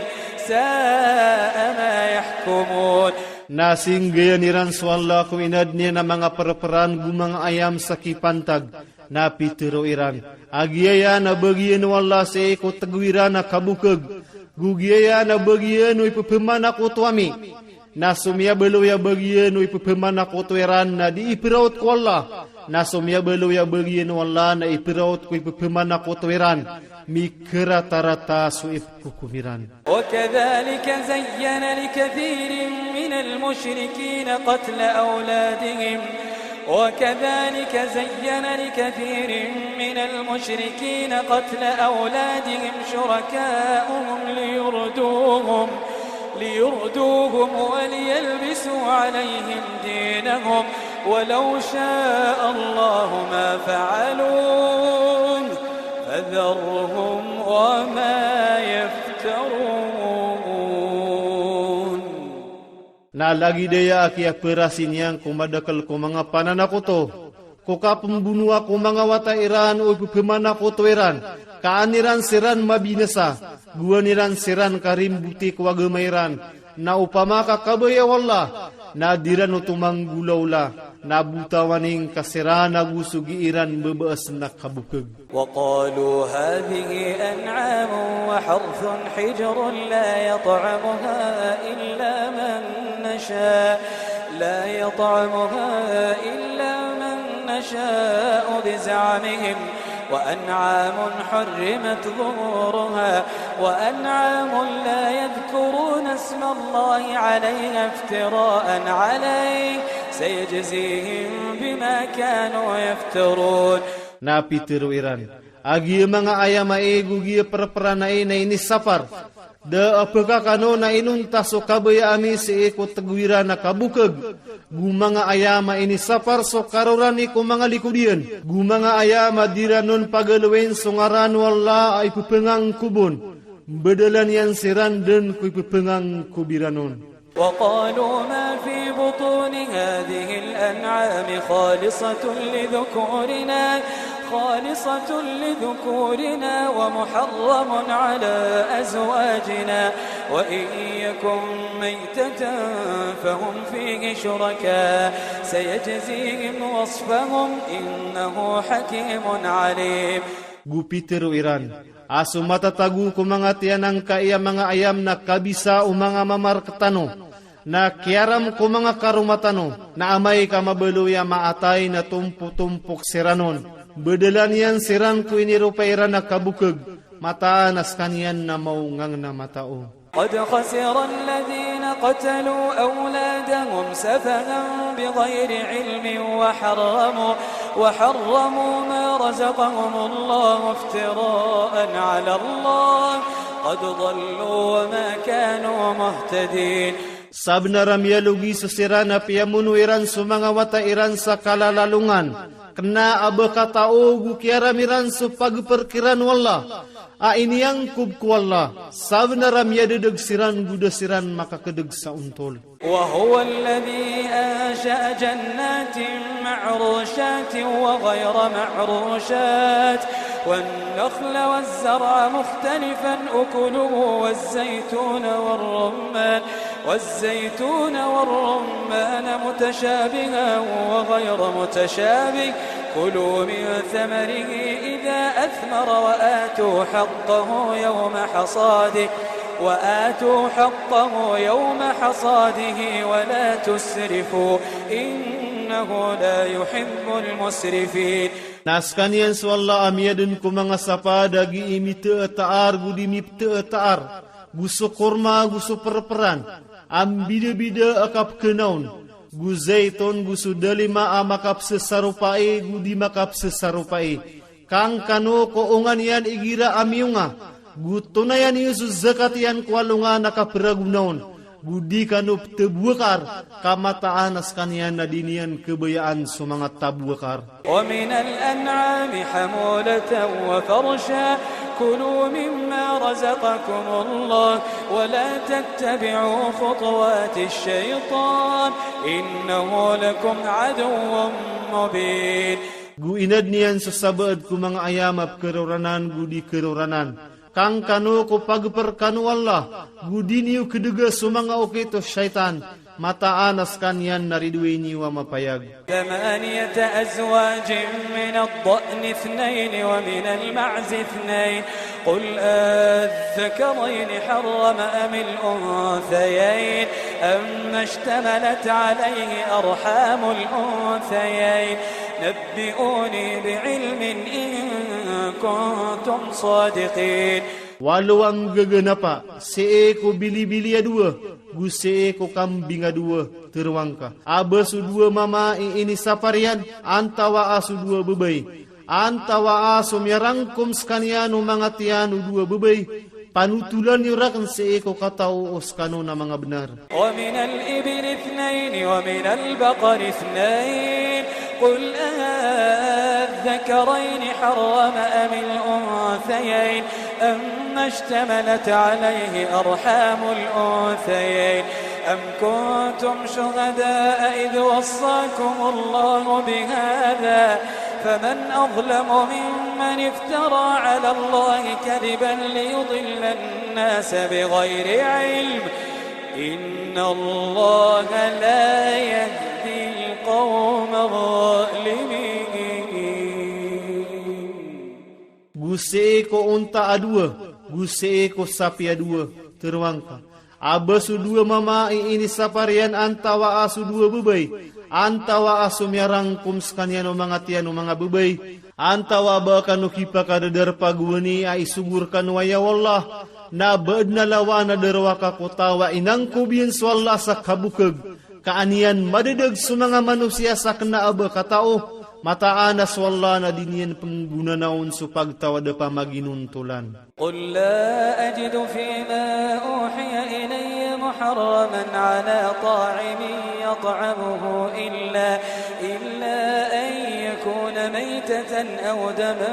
ساء ما يحكمون. Na singgayan iran so Allah ko inadne na manga perperan go manga ayam sa kipantag. Na pitero iran, a giyaya na bagian o Allah sii ko tago iran a kabokeg. Go giyaya na bagian o ipepeman a koto ami. Na so miyabaloy a bagian o ipepeman a koto iran na di iperaot ko Allah. Na so miyabaloya bagian o Allah na iperaot ko ipepemanakoto iran, mi kerata-rata so ipekukum iran. وكذلك زين لكثير من المشركين قتل أولادهم، وكذلك زين لكثير من المشركين قتل أولادهم شركاؤهم ليردوهم، ليردوهم وليلبسوا عليهم دينهم، ولو شاء الله ما فعلوه، فذرهم وما يفترون. Na lagi deya aki aperasi nian ko madakel ko manga pananakoto, ko kapembunuwa ko manga wata iran o ipepemanakoto iran, kaan iran siran mabinasa, guan iran siran karimbuti ko agama iran, na opama ka kabaya o Allah, na diran oto manggulaula, na buta waning ka siran agu so gi iran bebees na kabukeg. وقالوا هذه أنعام وحرث حجر لا يطعمها إلا من نشاء، لا يطعمها إلا من نشاء بزعمهم، وأنعام حرمت ظهورها، وأنعام لا يذكرون اسم الله عليها افتراء عليه، سيجزيهم بما كانوا يفترون. Na pitero iran, agi manga ayam ae gu gi perperan ae na inisapar. Da apakakano na inunta so kabaya ami se e ko teguira na kabukeg. Gu manga ayam a inisapar so karorani ko manga likudian. Gu manga ayam a diranon pagalowen so ngaran o Allah a ipepengang kubon. Bedelan ian siran den ko ipepengang kubiranon. وقالوا ما في بطون هذه الأنعام خالصة لذكورنا، خالصة لذكورنا ومحرم على أزواجنا، وإن يكن ميتة فهم فيه شركاء، سيجزيهم وصفهم، إنه حكيم عليم. Gu pitero iran, a so matatago ko manga tiyan angka ia manga ayam na kabisa o manga mamarek tano, na kiaram ko manga karoma tano, na amay ka mabaloya maatai na tompotompok siranon. Bedelan ian siran ko iniropa iran na kabukeg, mataan a sekaniyan na maungang na matao. قد خسر الذين قتلوا أولادهم سفها بغير علم وحرموا، وحرموا ما رزقهم الله افتراء على الله، قد ضلوا وما كانوا مهتدين. Sabnar a miyalogi so siran a piyamono iran so manga wata iran sa kalalalongan, kena a bekatao gu kiaram iran so pagperkiran o Allah. A ini angkub ko Allah, sabnar a miyadedeg siran gu da siran makakedeg sa untol. وهو الذي أنشأ جنات معروشات وغير معروشات والنخل والزرع مختلفا أكله والزيتون والرمان، والزيتون والرمان متشابها وغير متشابه، كلوا من ثمره إذا أثمر وآتوا حقه يوم حصاده، وآتوا حقه يوم حصاده ولا تسرفوا، إنه لا يحب المسرفين. Na sekaniyan so Allah a miyadem ko manga sapa dagi imiteetaar gu di mipteetaar, gu so korma gu so perperan, a mbidebide a kapkenaon, gu zeiton gu so dalima a makapsesaropae gu di makapsesaropae. Kangkano ko ongan iyan igira a miyonga, gu tonayan iyo so zakat iyan ko alonga na kaperagunaon, gu di kano ptebuakar, ka mataan a sekaniyan na di niyan kebayaan so manga tabuakar. ومن الأنعام حمولة وفرشا، كلوا مما رزقكم الله، ولا تتبعوا خطوات الشيطان، إنه لكم عدو مبين. Gu inad niyan so sabaad ko manga ayam a pkeroranan gu di keroranan. Kangkano ko pagper kano Allah, gu di niyo kedega so manga oketo shaytan, mataan a sekaniyan na ridway niyo a mapayag. ثمانية أزواج من الضأن اثنين ومن المعز اثنين، قل أذكرين حرم أم الأنثيين، أما اشتملت عليه أرحام الأنثيين نبئوني بعلم إن كنتم صادقين. Walo anggege napa, se'e ko bili-bili a dua, gu se'e ko kambing a dua, terwangka. Abe su dua mama i ini saparian, antawa a su dua bebei. Antawa a so miarangkum sekaniyan o manga tiyan o dua bebei, panutulan yo raken se'e ko kata'o o sekano na manga benar. ومن الإبل اثنين ومن البقر اثنين قل أذكرين حرم أم الأنثيين أما اشتملت عليه أرحام الأنثيين أم كنتم شهداء إذ وصاكم الله بهذا فمن أظلم ممن افترى على الله كذبا ليضل الناس بغير علم إن الله لا يهدي القوم الظالمين. Gu se'e ko onta a dua, gu se'e ko sapi a dua, terwangka. Abe su dua mama i ini saparian antawa a su dua bebei, antawa a su miarangkum sekaniyan o manga tiyan o manga bebei, antawa be kano kipakadedar pagueni a i sugur kano a ya o Allah, na be'ed na lawa na derwaka ko tawa i nangkobin so Allah sa kabukeg, ka aniyan madedeg so manga manusiya sa kena abe kata'o, mata'an a so Allah na diniyan penggunanaon so pagtawa de pamaginontolan. قل لا أجد فيما أوحي إلي محرما على طاعم يطعمه إلا، إلا أن يكون ميتة أو دما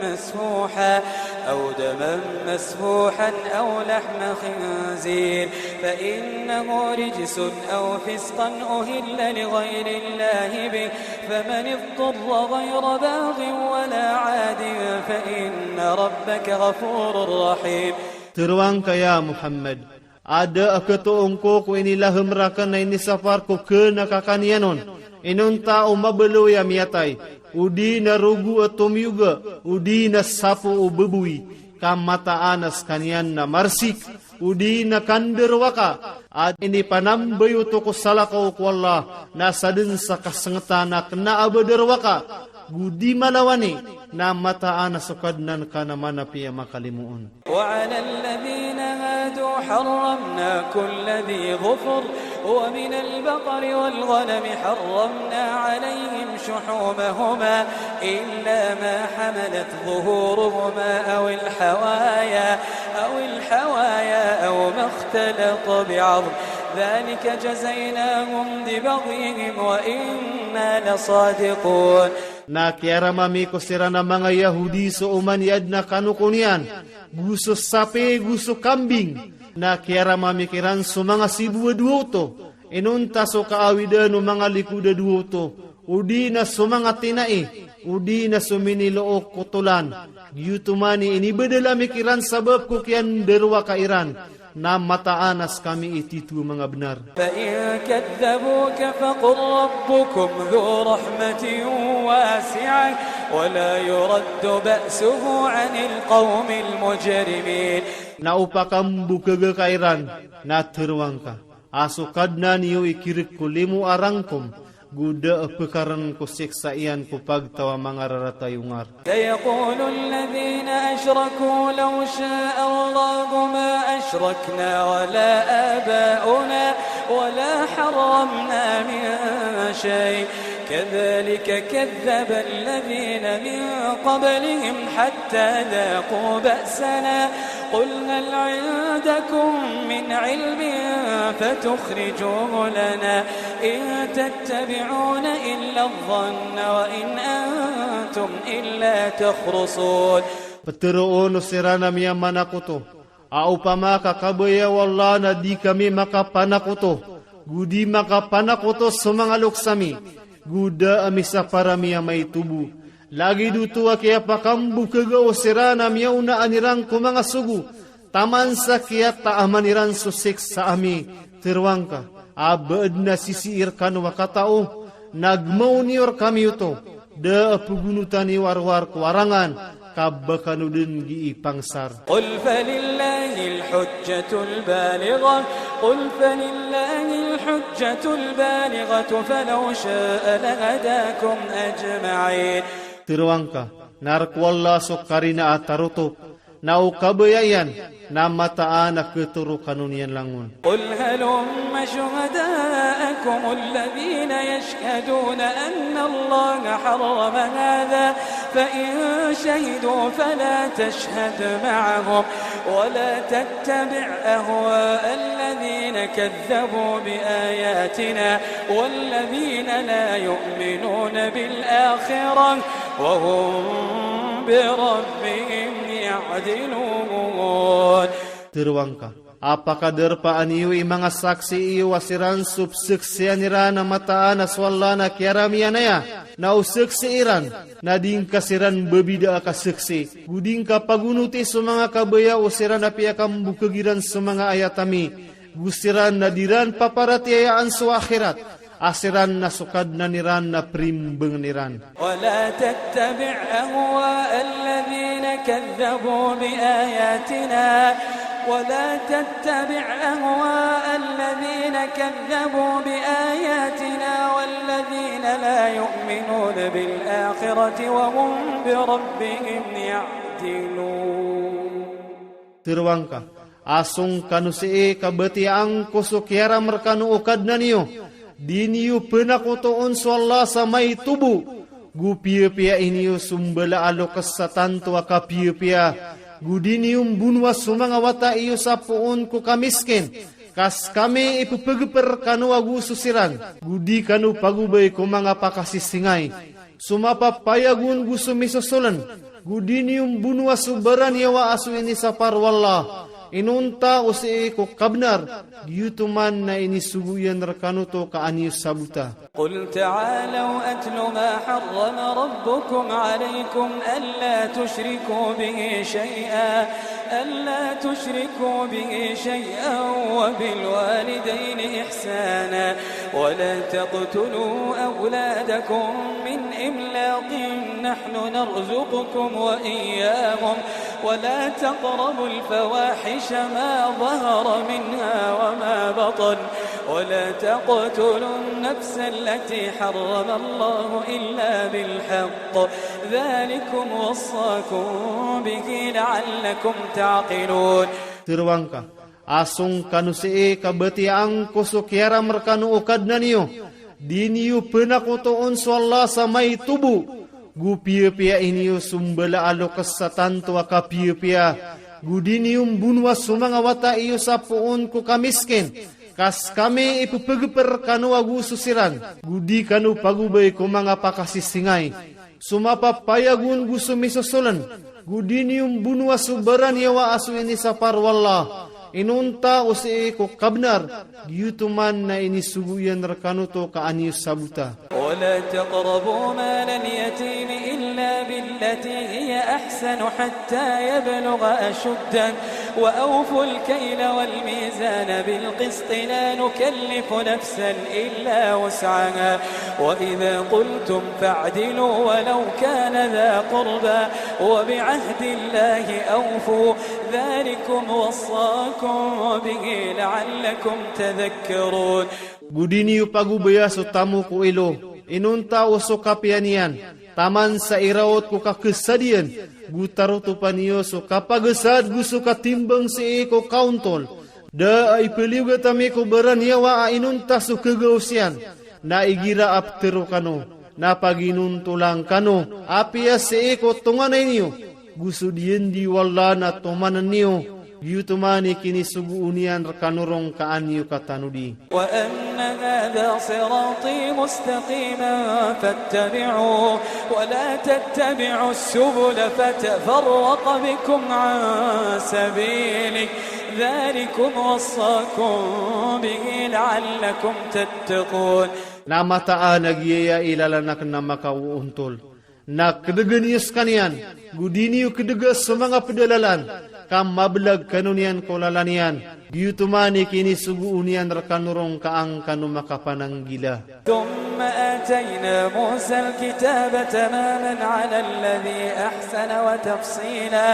مسفوحا، أو دما مسفوحا أو لحم خنزير فإنه رجس أو فسقا أهل لغير الله به فمن اضطر غير باغ ولا عاد فإن ربك غفور رحيم. Terwangka ya Muhammad, ade a keto'ongko ko ini lahem raken na ini safar ko kena kakaniyanon. Inonta o mabelo ya miyatai, udi na rogu a tomyuga, udi na sapo o bebui, ka mata'an a sekaniyan na marsik, udi na kan derwaka, a ini panambey oto ko salakaw ko Allah, na saden sa kasengeta na kena abe derwaka, gu di malawan i, na mata'an a so Kadnan ka na mana piya makalimoon. وعلى الذين هادوا حرمنا كل ذي ظفر ومن البقر والغنم حرمنا عليهم شحومهما إلا ما حملت ظهورهما أو الحوايا، أو الحوايا أو ما اختلط بعظم ذلك جزيناهم ببغيهم وإنا لصادقون. Na kiyaram ami ko sira na manga Yahudi so oman i aden a kano koniyan, gu so sape, gu so kambing. Na kiyaram ami kiran so manga sibu a duoto, inonta so kaawidan o manga likod a duoto, udi na so manga tina'i, udi na so minilo'ok ko tolan. Giyutuman i inibedel ami kiran sabab ko kiyanderwaka iran. Na mata'an a so kami i titu manga benar. فإن كذبوك فقل ربكم ذو رحمة واسعة ولا يرد بأسه عن القوم المجرمين. Na o pakambukega ka iran, na terwangka, a so Kadnan iyo i kirik ko limo a rangkom, gu da a pekaran ko seksa iyan ko pagtawa manga rarata i ungar. سيقول الذين أشركوا لو شاء الله ما أشركنا ولا آباؤنا ولا حرمنا من شيء كذلك كذب الذين من قبلهم حتى ذاقوا بأسنا قل هل عندكم من علم فتخرجوه لنا إن تتبعون إلا الظن وإن أنتم إلا تخرصون. Peteroon o sira na miyamanakoto, a opama ka kabaya o Allah na di kami makapanakoto, gu di makapanakoto so manga loks ami, gu da a misapar ami a maitubu. Lagid oto a kiyapakambukega o sira na miyaonaan iran ko manga sogo, taman sa kiyata'aman iran so seksa ami, terwangka, a be'ed na sisiir kano a kata'o, na gmaon iyo rekami oto, da a pegunutan iyo arwar ko arangan, ka ba kano den gii pangsar. قل فلله الحجة البالغة، قل فلله الحجة البالغة فلو شاء لهداكم أجمعين. Teuruwang ka, na Rako Allah so karina a taroto, na o kabaya iyan, na mataan a ketero kano niyan langon. قل هلم شهداءكم الذين يشهدون أن الله حرم هذا فإن شهدوا فلا تشهد معهم ولا تتبع أهواء الذين كذبوا بآياتنا والذين لا يؤمنون بالآخرة وهم بربهم يعدلون. Teuruwang ka, apakah darpa aniyu i manga saksi iyu wa siran so pseksian iran na mataan a so Allah na kiyaram iyan aya, na o seksi iran na dingka siran bebida ka seksi, gu dingka pagunoti so manga kabaya o siran apiya kambukeg iran so manga ayat ami, gu siran na diran paparatiyayaan so akhirat, a siran na so Kadnan iran na perimbengen iran. ولا تتبع أهواء الذين كذبوا بآياتنا ولا تتبع أهواء الذين كذبوا بآياتنا والذين لا يؤمنون بالآخرة وهم بربهم يعدلون. Teuruwang ka, asong kanu se e ka bati angkoso kiyaram rekanu o Kadnan iyo, diniyu penakotoon so Allah sa mai tubu, gu piyapiya iniyu sumbala a lokes sa tanto a kapiyapiya, gu diniyu mbunuwa so manga wata iyu sa poon ko kamiskin, kas kami ipepegeper kanu agu so siran, gu di kanu pagubay ko manga pakasisingai. So mapapayagun gu so misosolen, gu diniyu mbunuwa so baraniyawa a so inisapar o Allah. Inonta o se e ko kabnar, giyutuman na inisugu iyan rekanu to ka aniyu sabuta. قل تعالوا أتل ما حرم ربكم عليكم ألا تشركوا به شيئا، ألا تشركوا به شيئا وبالوالدين إحسانا ولا تقتلوا أولادكم من إملاق نحن نرزقكم وإياهم ولا تقربوا الفواحش ما ظهر منها وما بطن ولا تقتلوا النفس التي حرم الله إلا بالحق ذلكم وصاكم به لعلكم تعقلون. Teuruwang ka, asong kanu se e ka bati angkoso kiyaram rekanu o Kadnan iyo, diniyu penakotoon so Allah sa mai tubu, gu piyapiya iniyu sumbala a lokes sa tanto a kapiyapiya, gu diniyu mbunuwa so manga wata iyu sa poon ko kamiskin, kas kami ipepegeper kanu agu so siran, gu di kanu pagubay ko manga pakasisingai. So mapapayagun gu so misosolen, gu diniyu mbunuwa so baraniyawa a so inisapar o Allah. Inonta o se e ko kabnar, giyutuman na inisugu iyan rekanu to ka aniyu sabuta. ولا تقربوا مال اليتيم إلا بالتي هي أحسن حتى يبلغ أشده وأوفوا الكيل والميزان بالقسط لا نكلف نفسا إلا وسعها وإذا قلتم فاعدلوا ولو كان ذا قربى وبعهد الله أوفوا ذلكم وصاكم به لعلكم تذكرون. Gu diniyu pagubaya so tamok o ilo, inonta o so kapiya niyan, taman sa iraot ko kakesadiyan, gu tarotopan iyo so kapagesad gu so katimbang se e ko kauntol. Da a ipeliuga tami ko baraniyawa a inonta so kegawsiyan, na igira a petero kano, na paginontolan kano apiya se e ko tonganay niyo, gu so diyendi o Allah na tomanan niyo, giyutuman i kinisugu niyan rekanu rong ka aniyu katanodi. وأن هذا صراطي مستقيما فاتبعوه ولا تتبعوا السبل فتفرق بكم عن سبيله ذلكم وصاكم به لعلكم تتقون. Na mataan a giyaya i lalan aken na makaontol. Na kedegen iyo sekaniyan, gu diniyu kedegen so manga pedalalan, ka mablag kano niyan ko lalan iyan, giyutuman i kinisugu niyan rekanu rong ka an kano makapananggila. ثم آتينا موسى الكتاب تماما على الذي أحسن وتفصيلا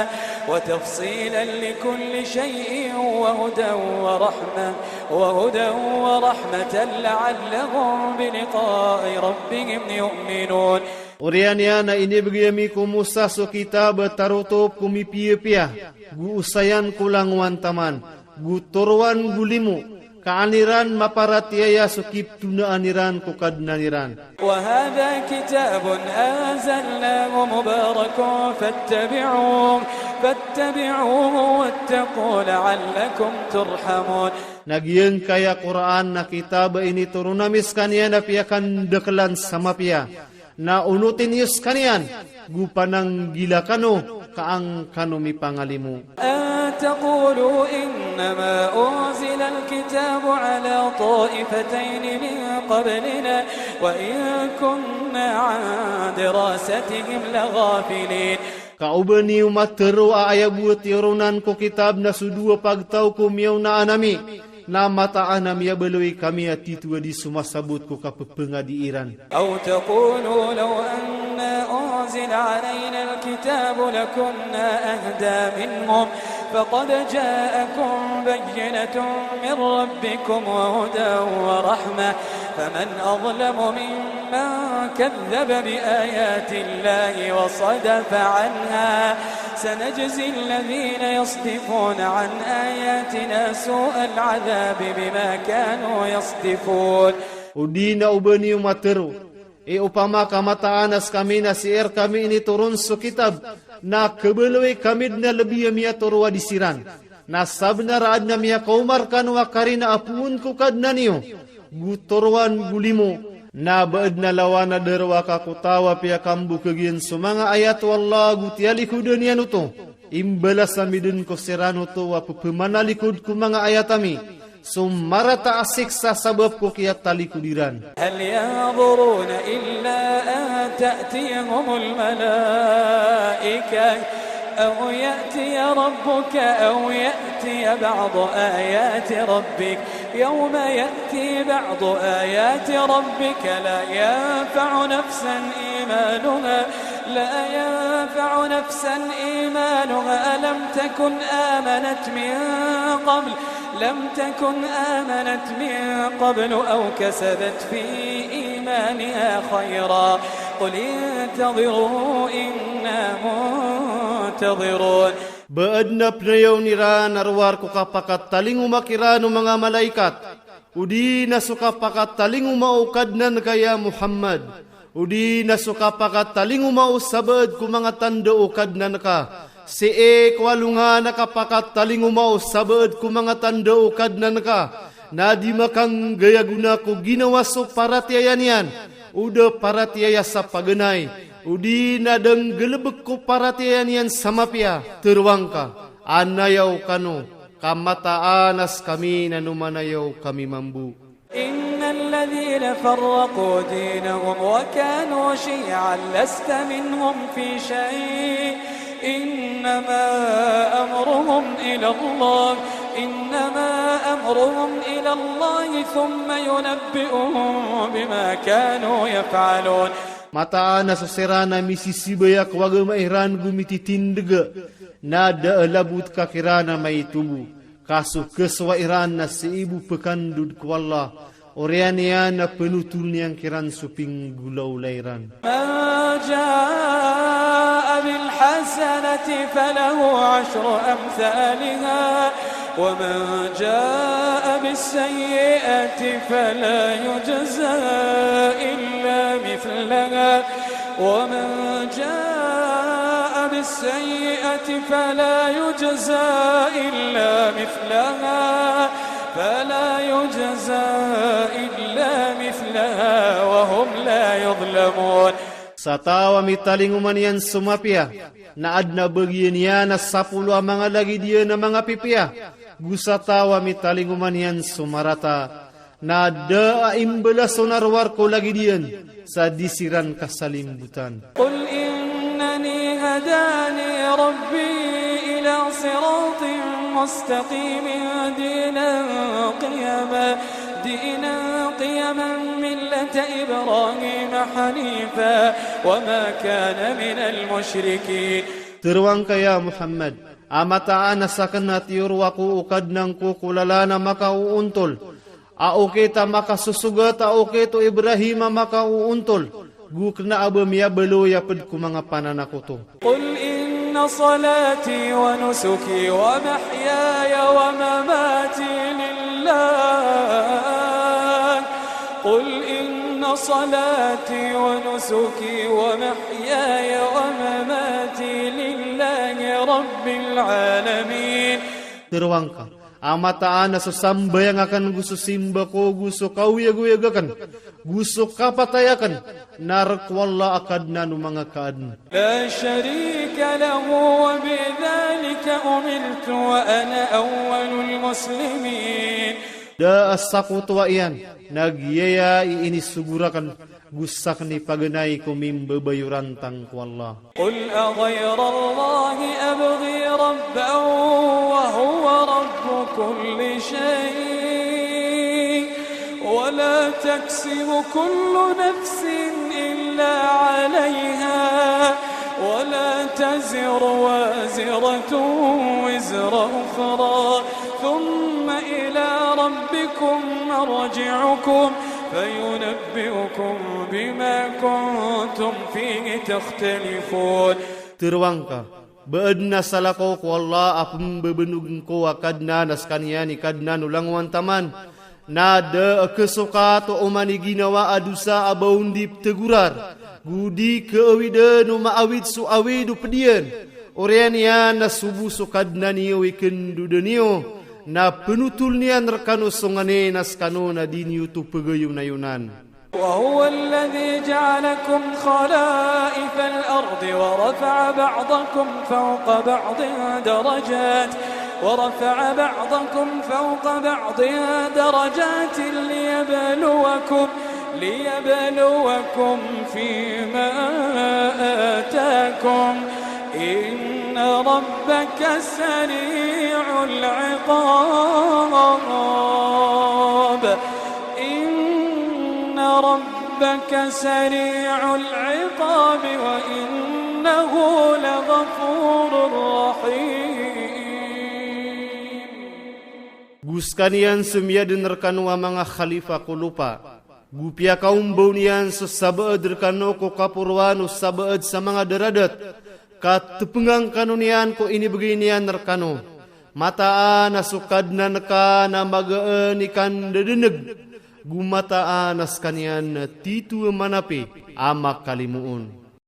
وتفصيلا لكل شيء وهدى ورحمة، وهدى ورحمة لعلهم بلقاء ربهم يؤمنون. Oriyan iyan a inibegay ami ko Musa so kitab tarotop ko mipiya-piya, gu usayan ko langowan taman, gu torowan gu limo, ka an iran maparatiyaya so kiptunaan iran ko Kadnan iran. وهذا كتاب أنزلناه مبارك فاتبعوه، فاتبعوه واتقوا لعلكم ترحمون. Na giyangkaya Qur'an na kitab a initoron ami sekaniyan a piyakandakelan sama piya. Na onotin iyo sekaniyan, gu pananggila kano, ka an kano mipangalimo. أن تقولوا إنما أنزل الكتاب على طائفتين من قبلنا وإن كنا عن دراستهم لغافلين. Ka o ba niyo matero a aya boot tiyoronan ko kitab na so duwa pagtaw ko miyaonaan ami, na mataan a miyabaloy kami a titho a di so masabot ko kapepengadi iran. أو تقولوا لو أنا أنزل علينا الكتاب لكنا أهدى منهم فقد جاءكم بينة من ربكم وهدى ورحمة فمن أظلم ممن كذب بآيات الله وصدف عنها سنجزي الذين يصدفون عن آياتنا سوء العذاب بما كانوا يصدفون. Odi na o ba niyo matero, e opama ka mataan a sekami na siir kami initoron so kitab, na kebaloy kami dn a lebi a miyatoro a di siran. Na sabenar a adn a miyakaomar kano a karina a poon ko Kadnan iyo, gu torowan gu limo, na ba adn a lawan a darowa ka kotaw a piyakambukagiyan so manga ayat o Allah gu tiyalikhodan iyan oto. Imbalas ami dn ko siran oto a pepemanalikod ko manga ayat ami so marata a siksa sabap ko kiyatalikod iran. هل ينظرون إلا أن تأتيهم الملائكة أو يأتي ربك أو يأتي بعض آيات ربك يوم يأتي بعض آيات ربك لا ينفع نفسا إيمانها، لا ينفع نفسا إيمانها لم تكن آمنت من قبل، لم تكن آمنت من قبل أو كسبت في إيمانها خيرا، قل انتظروا إنا منتظرون. Ba adn a pnayawn iran a rowar ko kapakatalingoma kiran o manga malaikat, odi na so kapakatalingoma o Kadnan ka ya Muhammad, odi na so kapakatalingoma o sabaad ko manga tanda o Kadnan ka. Sii ko alongan a kapakatalingoma o sabaad ko manga tanda o Kadnan ka, na di makanggaya gona ko ginawa so paratiyaya niyan, o da paratiyaya sa paganay, odi na da nggalebek ko paratiyaya niyan sa mapiya. Terowang ka, anayaw kano, ka mataan a sekami na no manayaw kami mambo. إن الذين فرقوا دينهم وكانوا شيعا لست منهم في شيء إنما أمرهم إلى الله، إنما أمرهم إلى الله ثم ينبئهم بما كانوا يفعلون. Mataan a so siran a misisibaya ko agama iran go mititindega, na da a labot ka kiran a maitobo, ka so kasowa iran na siibo pekandod ko Allah, oriyan iyan a penotol niyan kiran so pinggolaola iran. من جاء بالحسنة فله عشر أمثالها ومن جاء بالسيئة فلا يجزى إلا مثلها ومن جاء بالسيئة فلا يجزى إلا مثلها، فلا يجزى إلا مثلها وهم لا يظلمون. Satawa mitalingoman iyan so mapiya, na adn a bagian iyan a sapolo a manga lagid iyan a manga pipiya, go satawa mitalingoman iyan so marata, na da a imbalason a rowar ko lagid iyan, sa di siran kasalimbotan. قل إنني هداني ربي إلى صراط مستقيم دينا قيما، دينا قيما ملة إبراهيم حنيفا وما كان من المشركين. Terowang ka ya Muhammad, A mataan a saken a tiyorwa ko o Kadnan ko ko lalan a makauuntol. A okit a makasosogat, a okit o Ibrahim a makauuntol. Gukna a ba miyabaloy a ped ko manga pananakoto. قل إن صلاتي ونسكي ومحياي ومماتي لله. قل إن صلاتي ونسكي ومحياي ومماتي لله رب العالمين. Terwangka, a mataan a so sambayangaken gu so simbako gu so kauyag-uyagen gu so kapatayaken na rek ko Allah a Kadnan o manga kaaden. لا شريك له وبذلك أمرت وأنا أول المسلمين. Da a sakoto a iyan, na giyaya i inisuguraken, gu saken i paganay ko mimbabayoran tang ko Allah. قل أغير الله أبغي ربا وهو رب كل شيء ولا تكسب كل نفس إلا عليها ولا تزر وازرة وزر أخرى ثم إلى ربكم مرجعكم فينبئكم بما كنتم فيه تختلفون. Terwangka, ba'ed na salako ko Allah a pembebenug ngko a Kadnan a sekaniyan i Kadnan o langowan taman. Na da a kesokat o oman i ginawa a dosa a ba undip tegurar. Gu di keawiden o maawid so awid o pediyan. Oriyan iyan na sobo so Kadnan iyo i kendoden iyo. Na penotol niyan rekano songanen a sekano na di niyo to pegayonayonan. وهو الذي جعلكم خلائف الأرض ورفع بعضكم فوق بعض درجات، ورفع بعضكم فوق بعض درجات ليبلوكم، ليبلوكم فيما آتاكم، إن ربك سريع العقاب، إن ربك سريع العقاب وإنه لغفور رحيم. Gu sekaniyan so miyaden rekano a manga khalifa ko lopa. Gu piyakaumbo niyan so sabaed rekano ko kaporoan o sabaed sa manga daradat. Katepengang kano niyan ko inibegay niyan rekano. Mataan a so Kadnan ka na magaen i kandadeneg. Gu mataan a sekaniyan na tito manape a makalimoon.